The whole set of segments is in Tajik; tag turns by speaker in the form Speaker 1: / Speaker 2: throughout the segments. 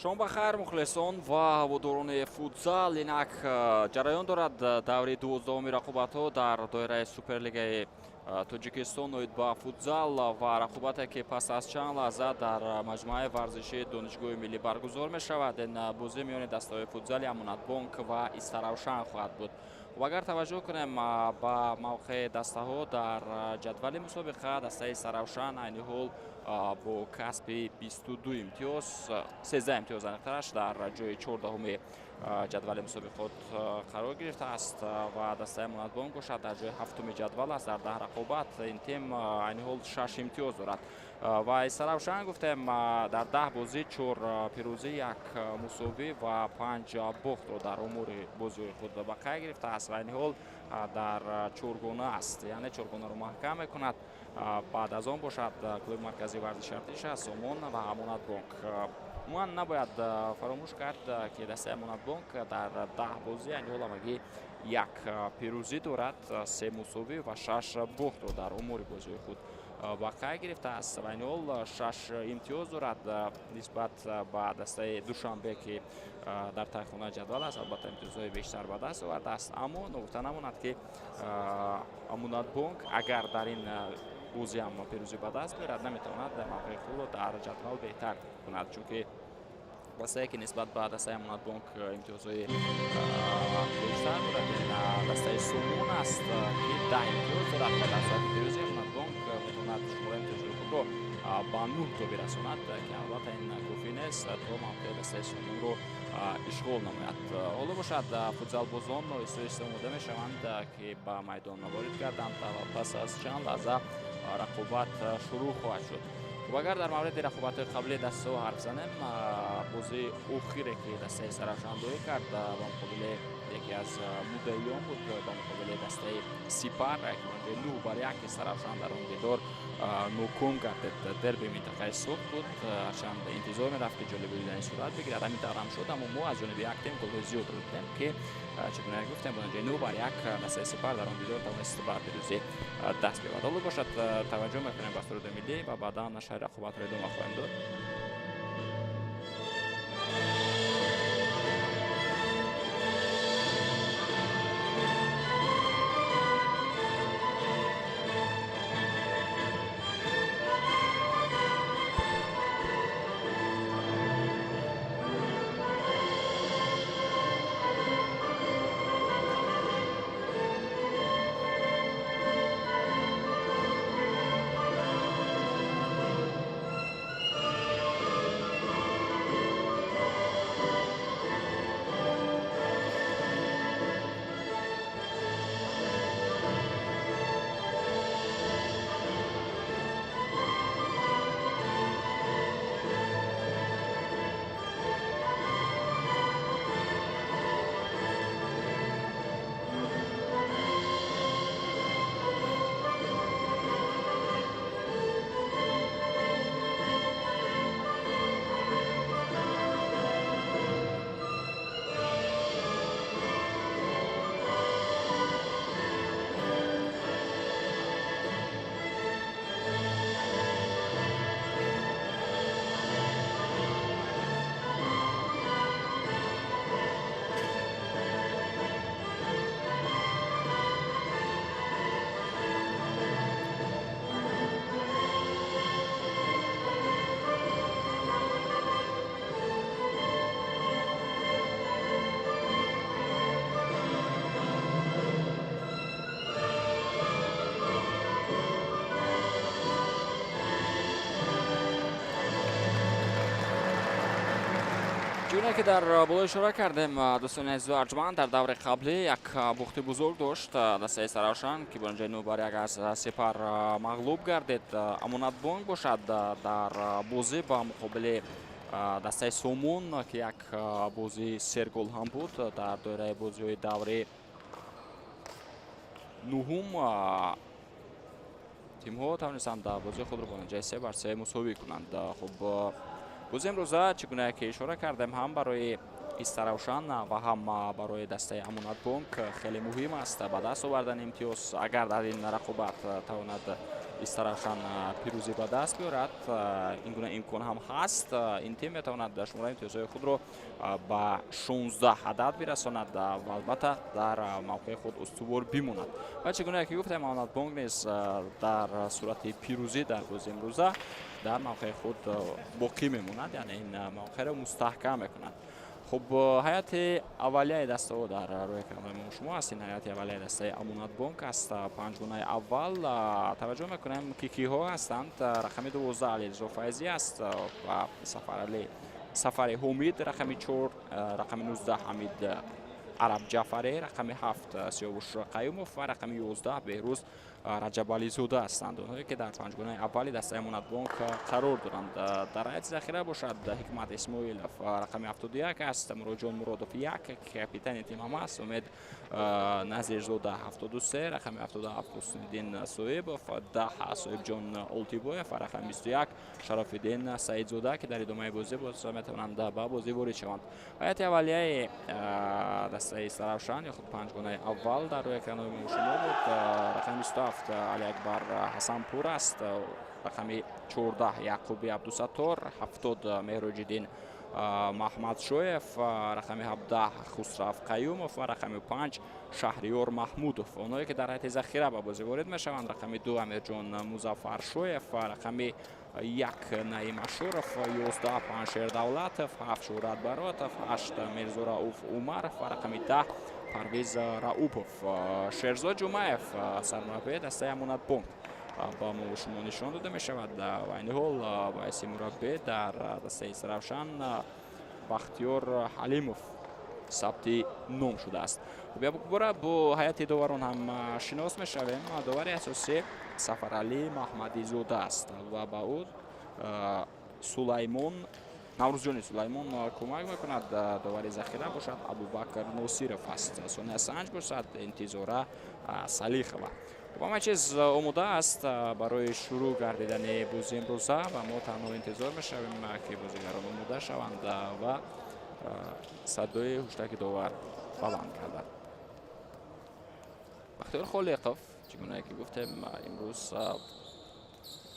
Speaker 1: Шом ба хайр, мухлисон ва ҳаводорони футзал. Инак ҷараён дорад даври 12-уми рақобатҳо дар доираи Суперлигаи Тоҷикистон оид ба футзал ва рақобате, ки пас аз чанд лаҳза дар маҷмӯаи варзишии Донишгоҳи миллӣ баргузор мешавад. Ин бозӣ миёни дастаҳои футзали Амонатбонк ва Истаравшан хоҳад буд. Ва агар таваҷҷӯҳ кунем ба мавқеи дастаҳо дар ҷадвали мусобиқа, дастаи Истаравшан айни ҳол бо касби 22 имтиёз, 13 имтиёз аниқтараш, дар ҷои 14-уми ҷадвали мусобиқот қарор гирифтааст ва дастаи Амонатбонк бошад, дар ҷои ҳафтуми ҷадвал аст. Дар 10 рақобат ин тим айни ҳол 6 имтиёз дорад. Ва Истаравшан, гуфтем, дар 10 бозӣ 4 пирӯзӣ, 1 мусовӣ ва 5 бохтро дар умури бозиҳои худ ба қайд гирифтааст ва айни ҳол дар чоргона аст, яъне чоргонаро маҳкам мекунад. Баъд аз он бошад, клуби марказии варзиши Артиш аст, Сомон ва Амонатбонк. Умуман, набояд фаромӯш кард, ки дастаи Амонатбонк дар 10 бозӣ айни ҳол ҳамагӣ 1 пирӯзӣ дорад, 3 мусовӣ ва 6 бохтро дар умури бозиҳои худ ба қайд гирифтааст ва айни ҳол 6 имтиёз дорад нисбат ба дастаи Душанбе, ки дар тайхонаи ҷадвал аст. Албатта, имтиёзҳои бештар ба даст овардааст, аммо ногуфта намонад, ки Амонатбонк агар дар ин бозӣ ҳам пирӯзӣ ба даст биёрад, наметавонад мавқеи худро дар ҷадвал беҳтар кунад, чунки дастае, ки нисбат ба дастаи Амонатбонк имтиёзҳои бештар дорад, ин дастаи Сомон аст, ки 10 имтиёз дорад ва дар сурати пирӯзӣ Амонатбонк метавонад шумораи имтиёзҳои худро ба 9 то бирасонад, ки албатта ин кофӣ нест то мавқеи дастаи Сомонро ишғол намояд. Ҳоло бошад, футзалбозон оҳиста оҳиста омода мешаванд, ки ба майдон ворид гарданд ва пас аз чанд лаҳза рақобат шурӯъ хоҳад шуд. Хуб, агар дар мавриди рақобатҳои қаблии дастаҳо ҳарф занем, бозии охире, ки дастаи Истаравшан доир кард, ба муқобили яке аз муддаиён буд, ба муқобили дастаи Сипар, ки 9-1 Истаравшан дар он дидор ноком гардид. Дерби минтақаи Суғд буд. Ҳарчанд интизор мерафт, ки ҷолиби дидани сурат бигирад, ҳамин тавр ҳам шуд, аммо мо аз ҷониби як тим голҳои зиёдро дидем, ки чӣ гуна гуфтем, бо натиҷаи 9-1 дастаи Сипар дар он дидор тавонист ба пирӯзӣ даст биёбад. Ҳоло бошад, таваҷҷӯҳ мекунем ба суруди миллӣ ва баъдан нашри рақобатро идома хоҳем дод. Чуне ки дар боло ишора кардем, дӯстони азизу арҷманд, дар даври қаблӣ як бухти бузург дошт дастаи Истаравшан, ки бо натиҷаи 9-1 аз Сепар мағлуб гардид. Амонатбонк бошад, дар бозӣ ба муқобили дастаи Сомон, ки як бозии сергол ҳам буд дар доираи бозиҳои даври нуҳум, тимҳо тавонистанд бозии худро бо натиҷаи 3-3 мусовӣ кунанд. Хуб, бози имрӯза, чӣ гуна ки ишора кардем, ҳам барои Истаравшан ва ҳам барои дастаи Амонатбонк хеле муҳим аст ба даст овардани имтиёз. Агар дар ин рақобат тавонад Истаравшан пирӯзӣ ба даст биёрад, ин гуна имкон ҳам ҳаст. Ин тим метавонад шумораи имтиёзҳои худро ба 16 адад бирасонад ва албатта дар мавқеи худ устувор бимонад. Ва чӣ гуна ки гуфтем, Амонатбонк низ дар сурати пирӯзӣ дар бозии имрӯза дар мавқеи худ боқӣ мемонад, яъне ин мавқеъро мустаҳкам мекунад. Хуб, ҳайати аввалияи дастаҳо дар рӯи экранҳои мо шумо аст. Ин ҳайати аввалияи дастаи Амонатбонк аст. Панҷгунаи аввал таваҷҷӯҳ мекунем, ки киҳо ҳастанд. Рақами 12 Алирзо Файзӣ аст ва Сафари Ҳумид, рақами 4, рақами 19 Ҳамид Араб Ҷафаре, рақами 7 Сиёвуш Қаюмов ва рақами 11 Беҳрӯз Раҷабализода ҳастанд. Онҳое ки дар панҷгунаи аввали дастаи Амонатбонк қарор доранд. Дар ҳайати захира бошад Ҳикмат Исмоилов, рақами 71 аст, Муроҷон Муродов 1, капитани тим ҳам аст, Умед Назирзода 73, рақами 77 Ҳусниддин Соибов, 10 Соибҷон Олтибоев ва рақами 21 Шарофиддин Саидзода, ки дар идомаи бозӣ боз метавонанд ба бозӣ ворид шаванд. Ҳайати аввалияи дастаи Истаравшан ё худ панҷгунаи аввал дар рӯи экранҳои мо шумо буд. Рақами 27 Алиакбар Ҳасанпур аст, рақами 14 Яқуби Абдусаттор, 70 Меҳроҷиддин Маҳмадшоев, рақами 17 Хусрав Қаюмов ва рақами 5 Шаҳриёр Маҳмудов. Онҳое ки дар ҳайати захира ба бозӣ ворид мешаванд, рақами 2 Амирҷон Музаффаршоев, рақами 1 Наим Ашуров, 11 Паншер Давлатов, 7 Шӯҳрат Баротов, 8 Мирзо Рауф Умаров ва рақами 10 Парвиз Раупов. Шерзод Ҷумаев, сармураббии дастаи Амонатбонк, ба мо шумо нишон дода мешавад. Ва айни ҳол ба ҳайси мураббӣ дар дастаи Истаравшан Бахтиёр Ҳалимов сабти ном шудааст. Хуб, як бора бо ҳайати доварон ҳам шинос мешавем. Довари асосӣ Сафаралӣ Маҳмадизода аст ва ба ӯ Сулаймон Наврӯзҷони Сулаймон кӯмак мекунад. Довари захира бошад Абубакр Носиров аст. Сония Санҷ бошад Интизора Салихова. Хуб, ҳама чиз омода аст барои шурӯъ гардидани бозии имрӯза ва мо танҳо интизор мешавем, ки бозигарон омода шаванд ва садои ҳуштаки довар баланд гардад. Бахтиёр Холиқов, чӣ гунае ки гуфтем, имрӯз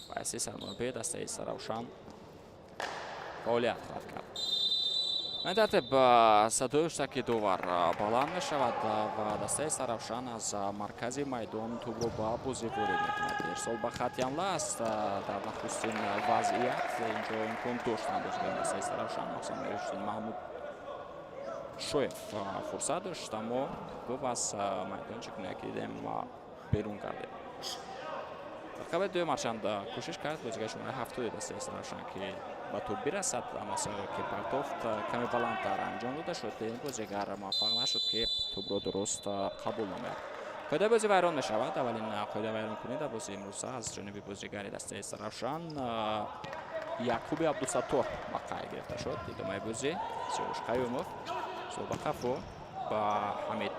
Speaker 1: ба ҳайси сармураббии дастаи Истаравшан фаъолият хоҳад кард. Ин тартиб садои ҳуштаки довар баланд мешавад ва дастаи Истаравшан аз маркази майдон тӯбро ба бозӣ ворид мекунад. Ирсол ба хатти ҳамла аст. Дар нахустин вазъият инҷо имкон доштанд бозигарони дастаи Истаравшан, махсусан Меҳрушдин Маҳмуд Шоев фурсат дошт, аммо тӯб аз майдон, чӣ гуна ки дидем, берун кардем. Дар қабли дуюм ҳарчанд кӯшиш кард бозигари шумораи 70 дастаи Истаравшан, ки ба тӯб бирасад, аммо ки партофт каме баландтар анҷом дода шуд, ин бозигар муваффақ нашуд, ки тӯбро дуруст қабул намояд. Қоидаи бозӣ вайрон мешавад. Аввалин қоида вайронкунӣ дар бозии имрӯза аз ҷониби бозигари дастаи Истаравшан Яқуби Абдусаттор ба қайд гирифта шуд. Идомаи бозӣ Сиёвуш Қаюмов ба қафо ба Ҳамид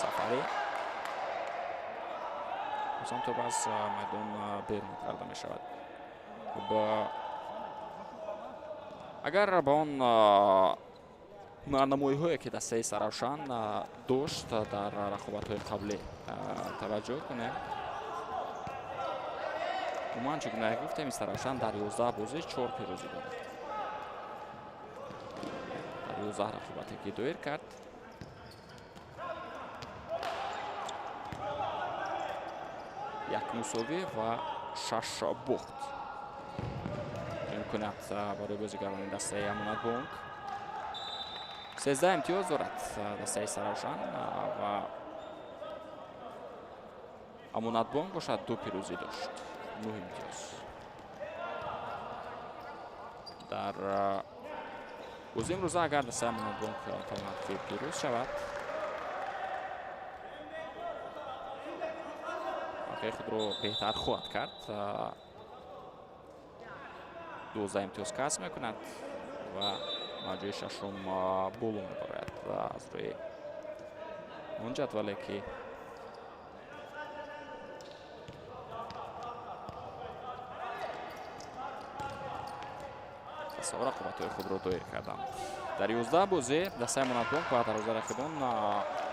Speaker 1: Сафарӣ, бозам тӯб аз майдон берун карда мешавад. Хуб, агар ба он ҳунарнамоиҳое ки дастаи Истаравшан дошт дар рақобатҳои қаблӣ таваҷҷӯҳ кунем, умуман, чӣ гуна гуфтем, Истаравшан дар 11 бозӣ 4 пирӯзӣ дорад. Дар 11 рақобате ки доир кард, як мусовӣ ва 6 бохт. Имконият барои бозигарони дастаи Амонатбонк. 13 имтиёз дорад дастаи Истаравшан ва Амонатбонк бошад 2 пирӯзӣ дошт, 9 имтиёз. Дар бозии имрӯза агар дастаи Амонатбонк тавонад, ки пирӯз шавад, мавқеи худро беҳтар хоҳад кард, 12 имтиёз касб мекунад ва ҷои шашум боло мебарояд аз рӯи он ҷадвале, ки дастаҳо рақобатҳои худро доир карданд. Дар 11 бозӣ дастаи Амонатбонк ба дарвозаи рақибон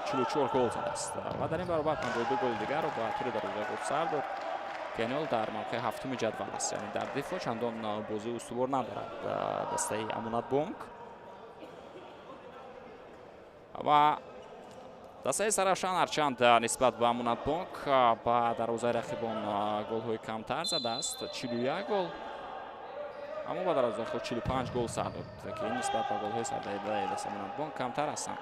Speaker 1: 44 гол задааст ва дар ин баробар 52 голи дигарро ба тури дарвозаи худ сар дод. Ки ҳол дар мавқеи ҳафтуми ҷадвал аст, яъне дар дифоъ чандон бозии устувор надорад дастаи Амонатбонк. Ва дастаи Истаравшан ҳарчанд нисбат ба Амонатбонк ба дарвозаи рақибон голҳои камтар задааст, 41 гол, аммо ба дарвозаи худ 45 гол сар дод, ки нисбат ба голҳои сардаи дастаи Амонатбонк камтар ҳастанд.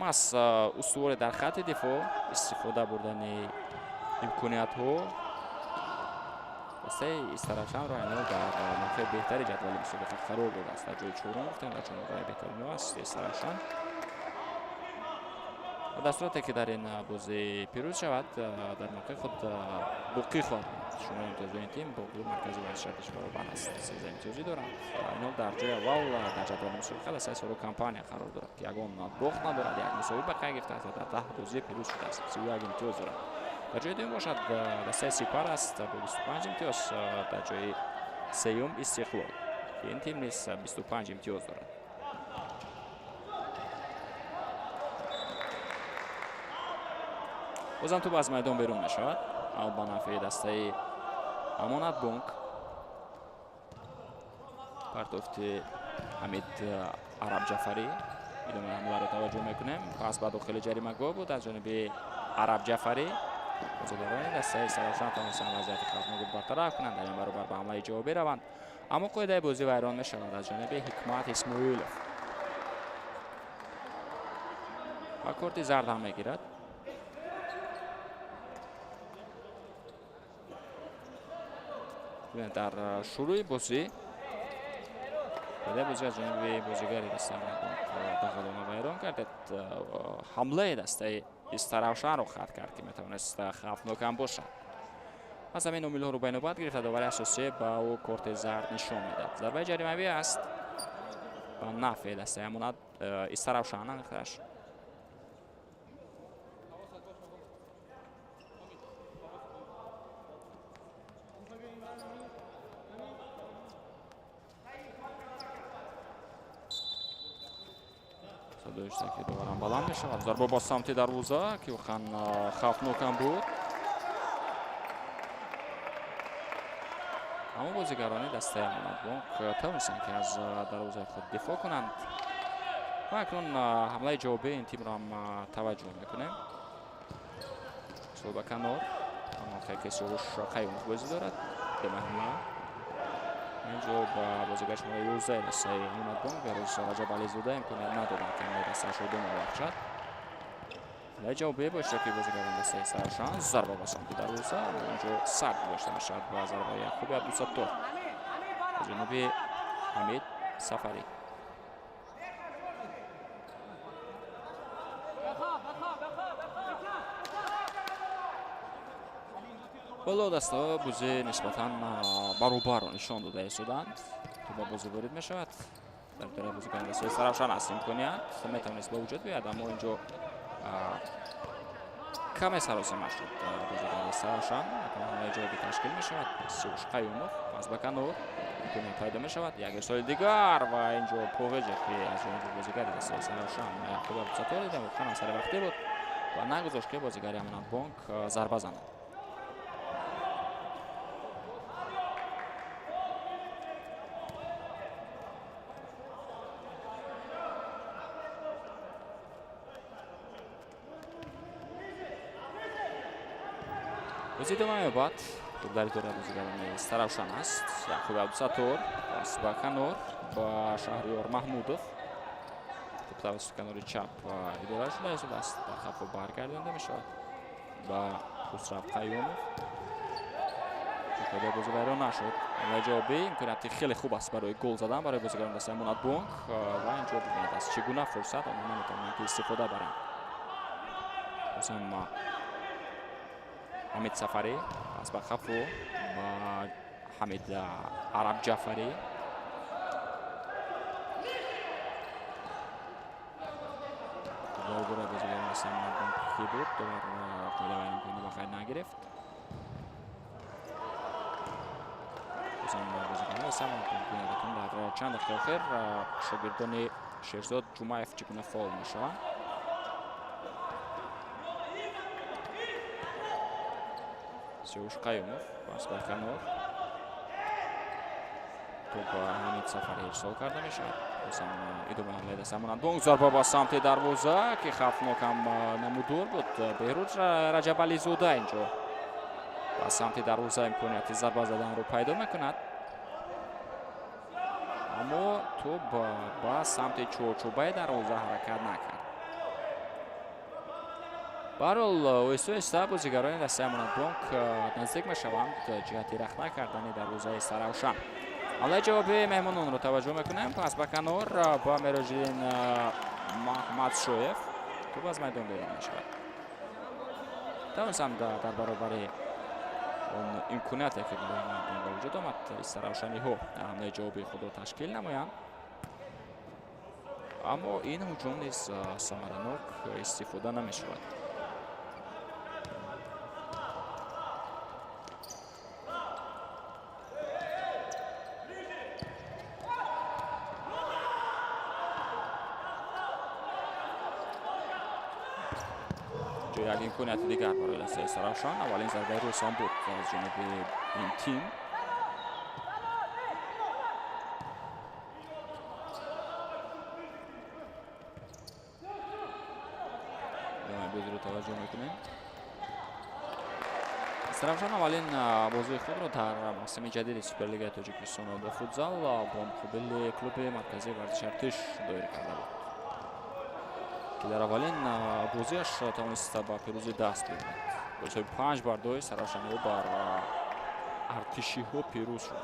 Speaker 1: Маҳз устуворе дар хатти дифоъ, истифода бурдани имкониятҳо дастаи Истаравшанро айнол дар мавқеи беҳтари ҷадвали мусобиқа қарор додааст. Дар ҷои чорум гуфтем, дар чорумгаи беҳтаринҳо аст Истаравшан. Ва дар сурате ки дар ин бозӣ пирӯз шавад, дар мавқеи худ боқӣ хоҳад монд. Шумораи имтиёзҳои ин тим бо клуби маркази варзиши баробар аст, 13 имтиёзӣ доранд. Айнол дар ҷои аввал дар ҷадвали мусобиқа дастаи Соро компания қарор дорад, ки ягон бохт надорад, як мусовӣ ба қайд гирифтааст ва дар 10 бозӣ пирӯз шудааст, 31 имтиёз дорад. Дар ҷои дуюм бошад дастаи Сипар аст бо 25 имтиёз, дар ҷои сеюм Истиқлол, ки ин тим низ 25 имтиёз дорад. Бозам тӯб аз майдон берун мешавад ба нафъи дастаи Амонатбонк. Партофти Ҳамид Арабҷафарӣ. Идомаи ҳамларо таваҷҷӯҳ мекунем. Пас ба дохили ҷаримагоҳ буд аз ҷониби Арабҷафарӣ. Бозигарони дастаи Истаравшан тавонистанд вазъияти хавфнокро бартараф кунанд, дар ин баробар ба ҳамлаи ҷавобӣ раванд, аммо қоидаи бозӣ вайрон мешавад аз ҷониби Ҳикмат Исмоилов ва корти зард ҳам мегирад. Дар шурӯи бозӣ қоидаи бозӣ аз ҷониби бозигари дастаи Амонатбонк дағалона вайрон кард. Ҳамлаи дастаи Истаравшанро хат кард, ки метавонист хавфнок ҳам бошад. Пас ҳамин омилҳоро ба инобат гирифта, довари асосӣ ба ӯ корти зард нишон медиҳад. Зарбаи ҷаримавӣ аст ба нафъи дастаи Амонат Истаравшан анхраш. Садои иштироки доварам баланд мешавад. Зарба ба самти дарвоза, ки воқеан хавфнок ҳам буд. Аммо бозигарони дастаи Амонатбонк тавонистанд, ки аз дарвозаи худ дифоъ кунанд. Ва акнун ҳамлаи ҷавобии ин тимро ҳам таваҷҷӯҳ мекунем. Ба канор мавқее ки Суруш Қаюмов бозӣ дорад. Идомаи ҳамла инҷо ба бозигари шумораи 11 дастаи Амонатбонк Бероз Раҷабализода имконият надоданд, ки ҳамлаи дастаашро идома бахшад. Ҳамлаи ҷавобӣ бо иштироки бозигарони дастаи Истаравшан, зарба ба самти дарвоза, инҷо сар гузошта мешавад ба зарбаи Яқуби Абдусаттор аз ҷониби Ҳамид Сафарӣ. Ҳоло дастаҳо бозӣ нисбатан баробарро нишон дода истоданд. Тӯб ба бозӣ ворид мешавад. Дар доираи бозигарони дастаи Истаравшан аст имконият метавонист ба вуҷуд биёяд, аммо инҷо каме саросима шуд бозигари Истаравшан. Акнун ҳамлаи ҷавобӣ ташкил мешавад. Сиёш Қаюмов пас ба канор имконият пайдо мешавад. Як ирсоли дигар ва инҷо поғеҷе, ки аз ҷониби бозигари дастаи Истаравшан Яқуб Абдусаттор дидем, воқеан сари вақтӣ буд ва нагузошт, ки бозигари Амонатбонк зарба занад. Бозӣ идома меёбад. Тӯб дар идораи бозигарони Истаравшан аст. Яқуб Абдусаттор пас ба канор ба Шаҳриёр Маҳмудов. Тӯб тавассути канори чап идора шуда истодааст. Ба қафо баргардонда мешавад ба Хусрав Қаюмов. Қоидаи бозӣ вайрон нашуд. Ҳамлаи ҷавобӣ имконияти хеле хуб аст барои гол задан барои бозигарони дастаи Амонатбонк ва инҷо бибинед аз чӣ гуна фурсат онҳо наметавонанд, ки истифода баранд. Бозам Ҳамид Сафарӣ пас ба қафо ба Ҳамид Арабҷафарӣ. Дар бозигарони дастаи Амонатбонк ки буд, довар қоида вайронкунӣ ба қайд нагирифт. Бозам бозигарони дастаи Амонатбонк бинед, акнун дар чанд дақиқаи охир шогирдони Шерзод Ҷумаев чӣ гуна фаъол мешаванд. Сиёвуш Қаюмов пас ба канор. Топ ба Ҳамид Сафарӣ ирсол карда мешавад. Бозам идомаи ҳамлаи дастаи Амонатбонк. Зарба ба самти дарвоза, ки хавфнок ҳам намудор буд. Беҳрӯз Раҷабализода инҷо ба самти дарвоза имконияти зарба заданро пайдо мекунад, аммо тӯб ба самти чорчӯбаи дарвоза ҳаракат накард. Баҳрҳол, оҳиста оҳиста бозигарони дастаи Амонатбонк наздик мешаванд ҷиҳати рахна кардани дарвозаи Саравшан. Ҳамлаи ҷавоби меҳмононро таваҷҷӯҳ мекунем. Пас ба канор ба Мероҷиддин Маҳмадшоев. Тӯб аз майдон берун мешавад. Тавонистанд дар баробари он имконияте, ки барои Амонатбонк ба вуҷуд омад, Саравшаниҳо ҳамлаи ҷавоби худро ташкил намоянд, аммо ин ҳуҷум низ самаранок истифода намешавад. Як имконияти дигар барои дастаи Саравшан. Аввалин зарбаи рӯсон буд аз ҷониби ин тим. Бозиро таваҷҷӯҳ мекунем. Саравшан аввалин бозии худро дар мавсими ҷадиди Суперлигаи Тоҷикистон бо футзал бо муқобили клуби марказии варзиши Артиш доир карда буд, ки дар аввалин бозиаш тавонист ба пирӯзӣ даст биёбад. Бо ҳисоби 5-2 Саравшаниҳо бар артишиҳо пирӯз шуд.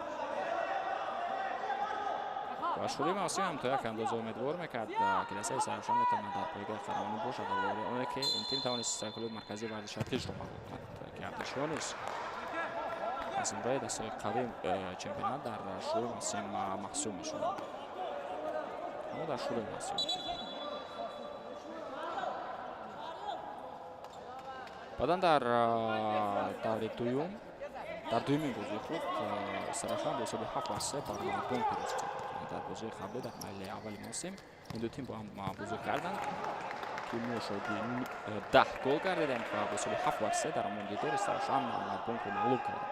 Speaker 1: Ва шурӯи мавсим ҳам то як андоза умедвор мекард, ки дастаи Саравшан метавонад дар пойгоҳи қаҳрамонӣ бошад, оне ки ин тим тавонист клуби марказии варзиши Артишро мағлуб кунад, ки артишиҳо низ аз зумраи дастаҳои қавии чемпионат дар шурӯи мавсим маҳсуб мешуданд. Аммо дар шурӯи мавсим баъдан дар даври дуюм, дар дуюмин бозии худ Саравшан бо ҳисоби 7-3 бар Амонатбонк пирӯз кард. Дар бозии қаблӣ дар марҳилаи аввали мавсим ин ду тим бо ҳам бозӣ карданд, ки мо шоҳиди 10 гол гардидем ва бо ҳисоби 7-3 дар ҳамон дидори Саравшан Амонатбонкро мағлуб кард.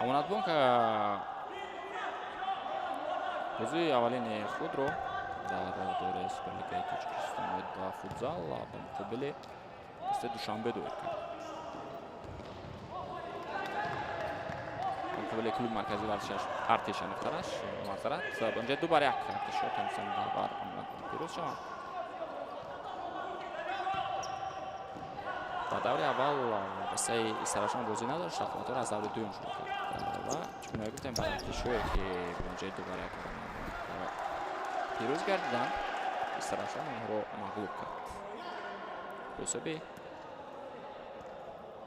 Speaker 1: Амонатбонк бозии аввалини худро дар доираи Суперлигаи Тоҷикистон ба футзал ба муқобили дастаи Душанбе доир кард. Муқобили клуби марказии варзиши Артиш андохтараш маъзарат. Ба онҷо 2-1 Артишҳо тавонистанд бар Амонатбонк пирӯз шаванд. Дар даври аввал дастаи Саравшан бозӣ надошт, рақобатҳоро аз даври дуюм шурӯъ кард ва чунон гуфтем, бар Артишҳое, ки ба онҷои 2-1 пирӯз гардиданд, Саравшан онҳоро мағлуб кард бо ҳисоби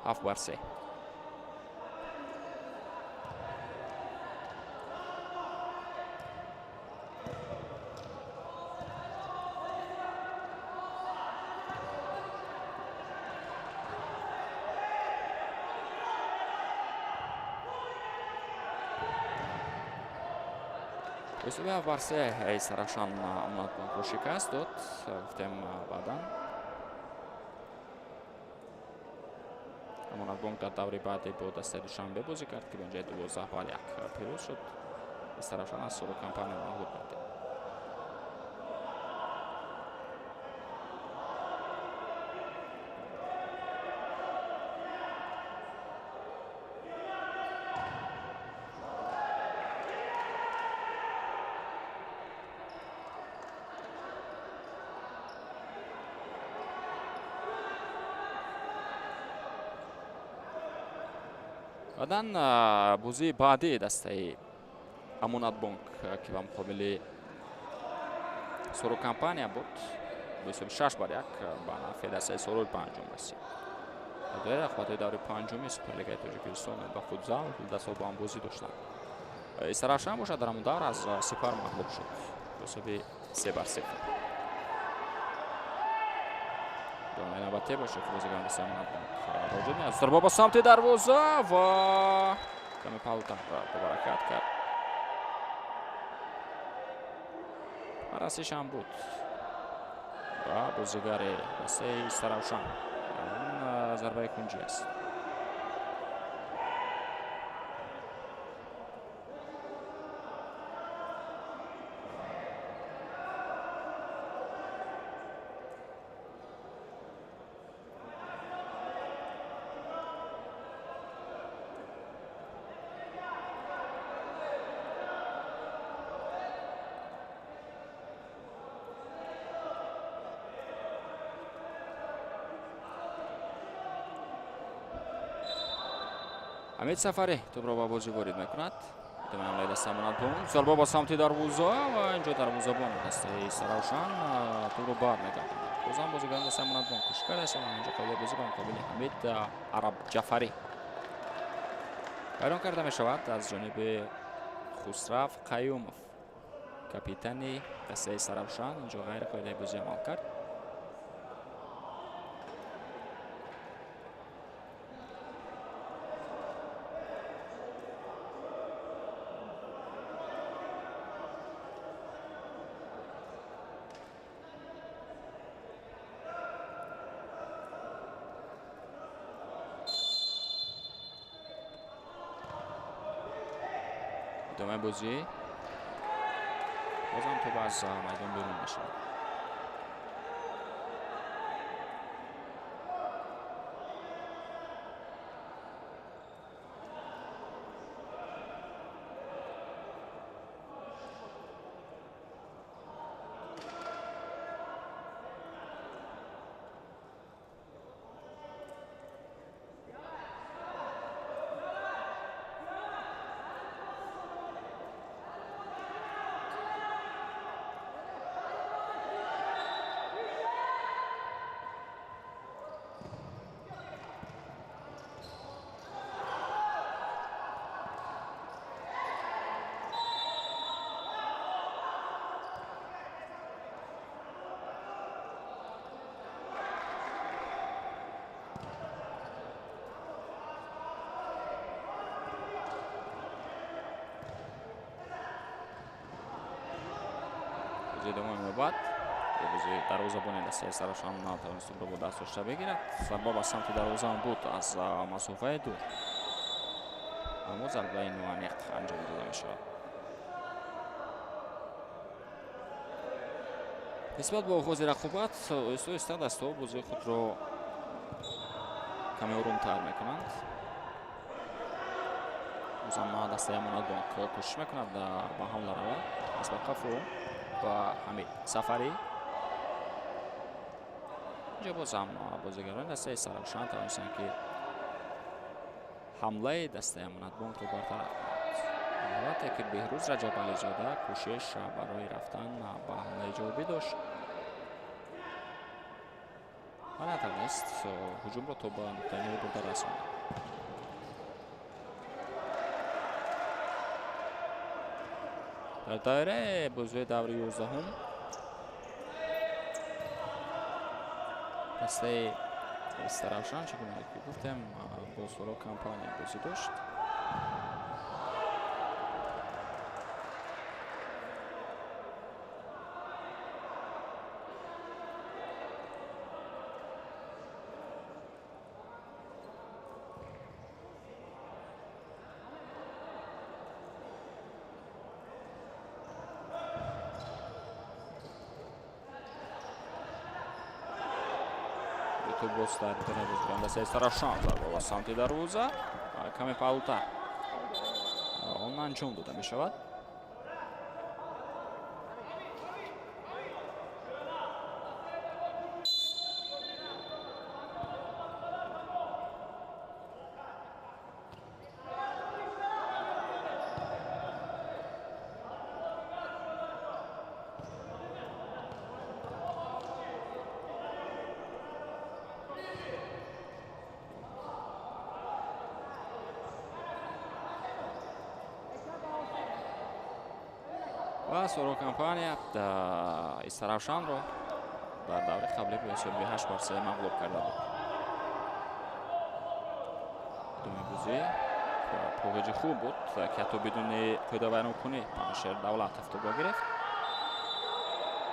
Speaker 1: 7-3. Ҳисоби 7-3 Саравшан Амонатбонкро шикаст дод. Гуфтем, баъдан Амонатбонк дар даври баъдӣ бо дастаи Душанбе бозӣ кард, ки ба онҷои 12-1 пирӯз шуд. Саравшан аз Соро компания мағлуб гардид. Баъдан бозии баъдии дастаи Амонатбонк, ки ба муқобили Соро компания буд, бо ҳисоби 6-1 ба нафъи дастаи Сорой ба анҷом расид. Дар доираи рақобатҳои даври панҷуми Суперлигаи Тоҷикистон ба футзал дастаҳо бо ҳам бозӣ доштанд. Саравшан бошад дар ҳамон давр аз Сипар мағлуб шуд бо ҳисоби 3-0. Навбате бошад, ки бозигарон дастаи Амонатбонк ба вуҷуд меояд. Зарба ба самти дарвоза ва каме паҳлӯтар ба ҳаракат кард. Расиш ҳам буд ба бозигари дастаи Саравшан. Зарбаи кунҷӣ аст. Ҳамид Сафарӣ тӯбро ба бозӣ ворид мекунад. Идомаи ҳамлаи дастаи Амонатбонк. Зарба ба самти дарвоза ва инҷо дарвозабони дастаи Саравшан тӯбро бармегардонад. Бозам бозигарони дастаи Амонатбонк кӯшиш кардаанд, аммо инҷо қоидаи бозӣ ба муқобили Ҳамид Араб Ҷафарӣ вайрон карда мешавад аз ҷониби Хусрав Қаюмов, капитани дастаи Саравшан. Инҷо ғайриқоидаи бозӣ амал кард. Идомаи бозӣ, бозам тӯб аз майдон берун мешавад. Идома меёбад. Бозӣ дарвозабони дастаи Саравшан натавонист тӯбро бо даст дошта бигирад. Зарба ба самти дарвоза буд аз масофаи дур, аммо зарбаи ноаниқ анҷом дода мешавад. Нисбат ба оғози рақобат оҳиста оҳиста дастаҳо бозии худро каме орумтар мекунанд. Бозам дастаи Амонатбонк кӯшиш мекунад ба ҳамла равад. Аз ба қафо ба Ҳамид Сафарӣ. Инҷо бозам бозигарони дастаи Саравшан тавонистанд, ки ҳамлаи дастаи Амонатбонкро бартараф кунанд. Албатта ки Беҳрӯз Раҷабализода кӯшиш барои рафтан ба ҳамлаи ҷавобӣ дошт ва натавонист ҳуҷумро то ба нуқтаи ниҳоӣ бурда расонад. Дар доираи бозиҳои даври 11-ум дастаи Саравшан, чӣ гуна ки гуфтем, бо Соро компания бозӣ дошт. Боз дар бозикунанда дастаи Саравшан зарба ба самти дарвоза, каме паҳлӯтар он анҷом дода мешавад. Ва Соро компания Истаравшанро дар даври қаблӣ бо ҳисоби 8-3 мағлуб карда буд. Думи бозӣ поғиҷи хуб буд, ки ҳатто бидуни қоидавайронкунӣ Паншер Давлатов тӯбро гирифт.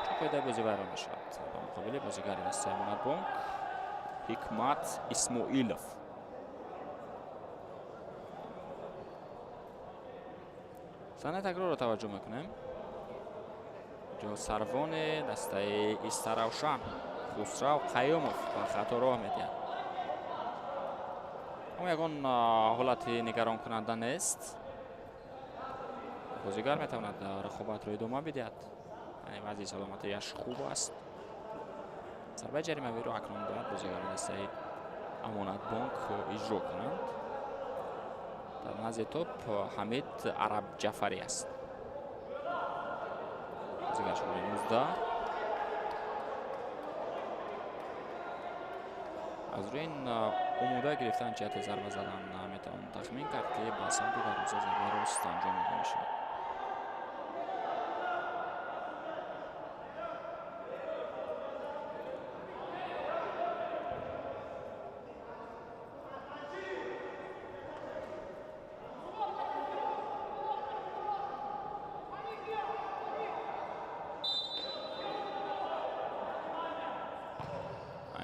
Speaker 1: Чун қоидаи бозӣ вайрон мешавад ба муқобили бозигари дастаи Амонатбонк. Ҳикмат Исмоилов. Саҳнаи такрорро таваҷҷӯҳ мекунем. Ҷо сарвони дастаи Истаравшан Хусрав Қаюмов ба хато роҳ медиҳад. Аммо ягон ҳолати нигаронкунанда нест. Бозигар метавонад рақобатро идома бидиҳад. Яъне вазъи саломатиаш хуб аст. Зарбаи ҷаримавиро акнун бояд бозигарони дастаи Амонатбонк иҷро кунанд. Дар назди топ Ҳамид Арабҷафарӣ аст. Бозигар шумораи 19. Аз рӯи ин омода гирифтан ҷиҳати зарба задан метавон тахмин кард, ки ба самти дарвоза зарбаи рост анҷом дода мешавад.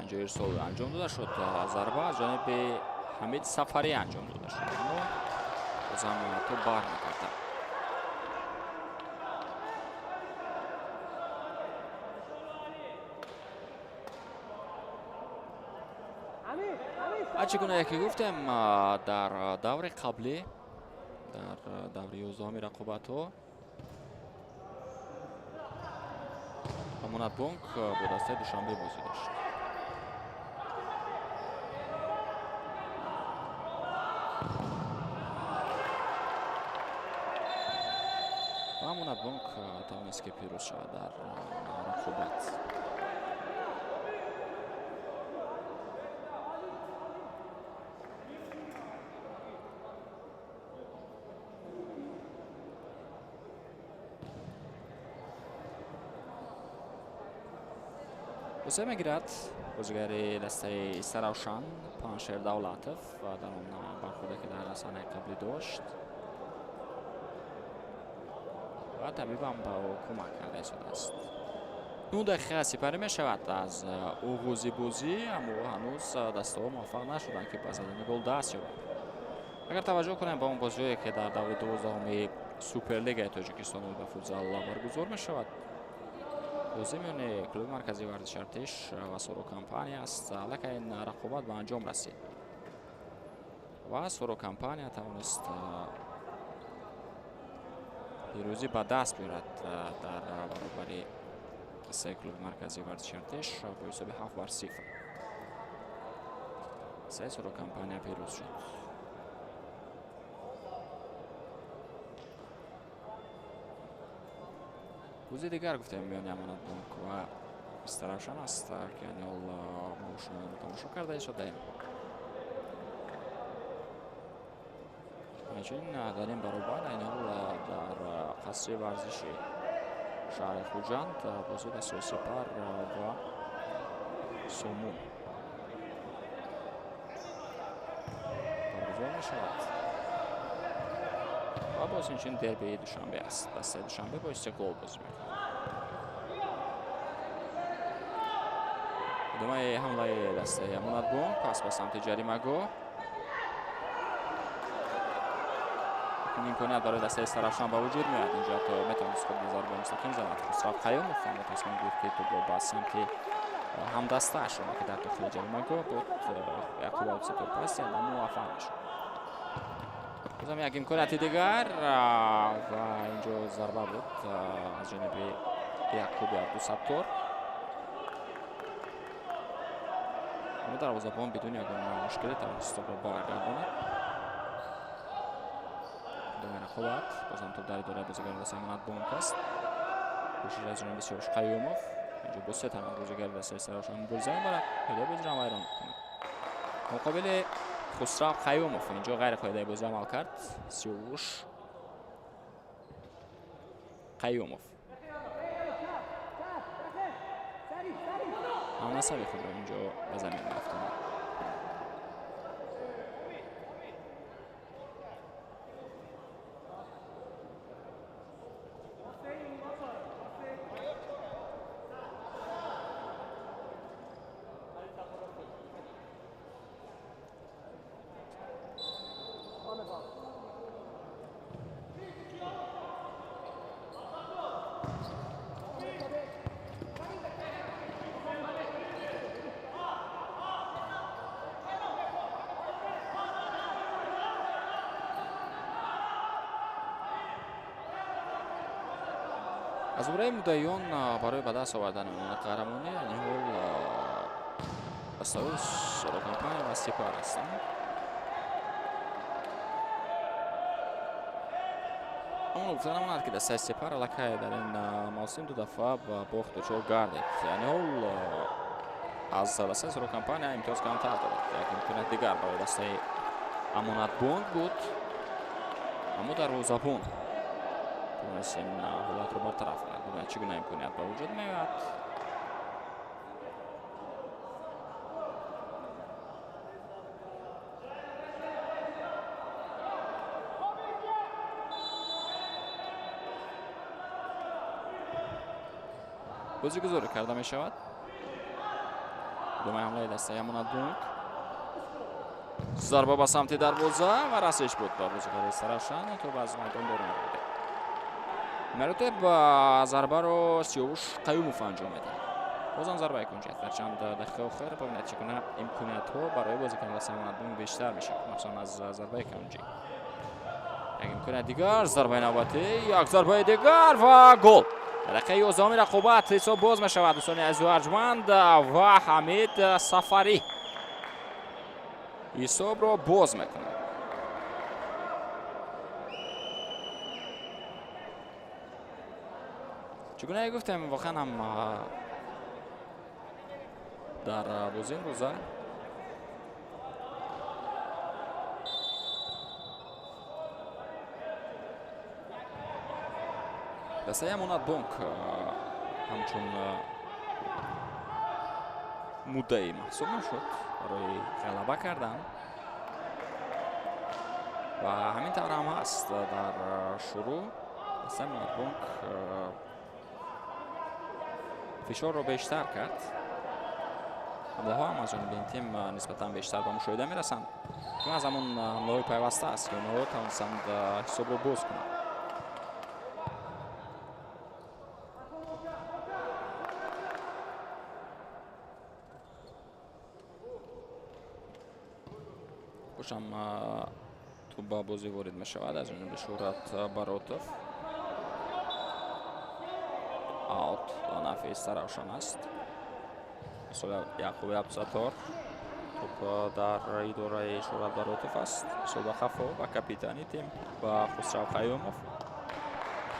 Speaker 1: Инҷо ирсол анҷом дода шуд. Зарба аз ҷониби Ҳамид Сафарӣ анҷом дода шуд, аммо бозам топ бармегардад. Чӣ гуна ки гуфтем, дар даври қаблӣ, дар даври 11-уми рақобатҳо Амонатбонк бо дастаи Душанбе бозӣ дошт. Амонатбонк тавонист ки пирӯз шавад дар рақобат. Бозӣ мегирад бозигари дастаи Истаравшан Паншер Давлатов ва дар он бархӯрде ки дар саҳнаи қаблӣ дошт ва табибам ба ӯ кӯмак карда истодааст. 9 дақиқа сипарӣ мешавад аз оғози бозӣ, аммо ҳанӯз дастаҳо муваффақ нашуданд, ки ба задани гол даст ёбанд. Агар таваҷҷӯҳ кунем ба он бозиҳое, ки дар даври 12-уми Суперлигаи Тоҷикистон ба футзал баргузор мешавад, бозӣ миёни клуби марказии варзиши Артиш ва Соро Компания аст. Аллакай ин рақобат ба анҷом расид ва Соро Компания тавонист пирӯзӣ ба даст биёрад дар баробари се клуби марказии варзиши Артиш бо ҳисоби 7-0. Се Соро Компания пирӯз шуд. Бозии дигар гуфтем миёни Амонатбонк ва Истаравшан аст, ки ҳол мо шумо тамошо карда истодаем. Ҳамчунин дар ин баробар айни ҳол дар қасри варзиши шаҳри Хуҷанд бозии дастаи Сипар ва Сомун баргузор мешавад. Ва боз инчунин дербии Душанбе аст. Дастаи Душанбе бо Истиқлол бозӣ мекунад. Идомаи ҳамлаи дастаи Амонатбонк пас ба самти ҷаримагоҳ. Имконият барои дастаи Истаравшан ба вуҷуд меояд. Инҷо ҳатто метавонист худ зарбаи мустақим занад. Хусрав Қаюмов аммо тасмим гирифт, ки тӯбро ба самти ҳамдастааш, ки дар дохили ҷаримагоҳ буд, Яқуб Абдусаттор пас диҳад, аммо муваффақ нашуд. Бозам як имконияти дигар ва инҷо зарба буд аз ҷониби Яқуби Абдусаттор. Аммо дарвозабон бидуни ягон мушкиле тавонист тӯбро баргардонад. Идомаи рақобат бозам топ дар идораи бозигари дастаи Амонатбонк аст. Кӯшиш аз ҷониби Сиёвуш Қаюмов. Инҷо бо се тан аз бозигари дастаи Истаравшан мубориза мебарад. Ҳилои бозиро вайрон мекунад. Муқобили Хусрав Қаюмов инҷо ғайриқоидаи бозӣ амал кард. Сиёвуш Қаюмов ҳамнасаби худро инҷо ба замин меафтонад. Аз бораи муддаиён барои ба даст овардани унвони қаҳрамонӣ ниҳол дастаҳои Сорокомпания ва Сипар ҳастанд. Аммо гуфта намонад, ки дастаи Сипар аллакай дар ин мавсим ду дафъа ба бохт дучор гардид. Ниҳол аз дастаи Сорокомпания имтиёз камтар дорад. Як имконият дигар барои дастаи Амонатбонк буд, аммо дарвозабон тавонист ин ҳолатро бартараф кунад. Бубинед, чӣ гуна имконият ба вуҷуд меояд. Бозигузорӣ карда мешавад. Идомаи ҳамлаи дастаи Амонатбонк. Зарба ба самти дарвоза ва расиш буд ба бозигари Саравшан, тӯб аз майдон берун гардид. Маротиб зарбаро Сиёвуш Қаюмов анҷом медиҳад. Бозам зарбаи кунҷӣ. Дар чанд дақиқаи охир бибинед, чӣ гуна имкониятҳо барои бозикани дастаи Амонатбонк бештар мешавад, махсусан аз зарбаи кунҷӣ. Як имконият дигар, зарбаи навбатӣ, як зарбаи дигар ва гол. Дар дақиқаи 11-уми рақобат ҳисоб боз мешавад, дӯстони азизу арҷманд, ва Ҳамид Сафарӣ ҳисобро боз мекунад. Чӣ гуна гуфтем, воқеан ҳам дар бозии имрӯза дастаи Амонатбонк ҳамчун муддаӣ маҳсуб мешуд барои ғалаба кардан ва ҳамин тавр ҳам ҳаст. Дар шурӯъ дастаи Амонатбонк фишорро бештар кард. Ҳамлаҳо ҳам аз ҷониби ин тим нисбатан бештар ба мушоҳида мерасанд. Ин аз ҳамон ҳамлаҳои пайваста аст, ки онҳо тавонистанд ҳисобро боз кунанд. Бошам тӯб ба бозӣ ворид мешавад аз ҷониби Шӯҳрат Баротов. Аут ба нафъи Саравшан аст. Яъқуби Абдусаттор. Тӯб дар идораи Шӯҳрат Баротов аст. Соба Хафо ба капитани тим ба Хусрав Қаюмов.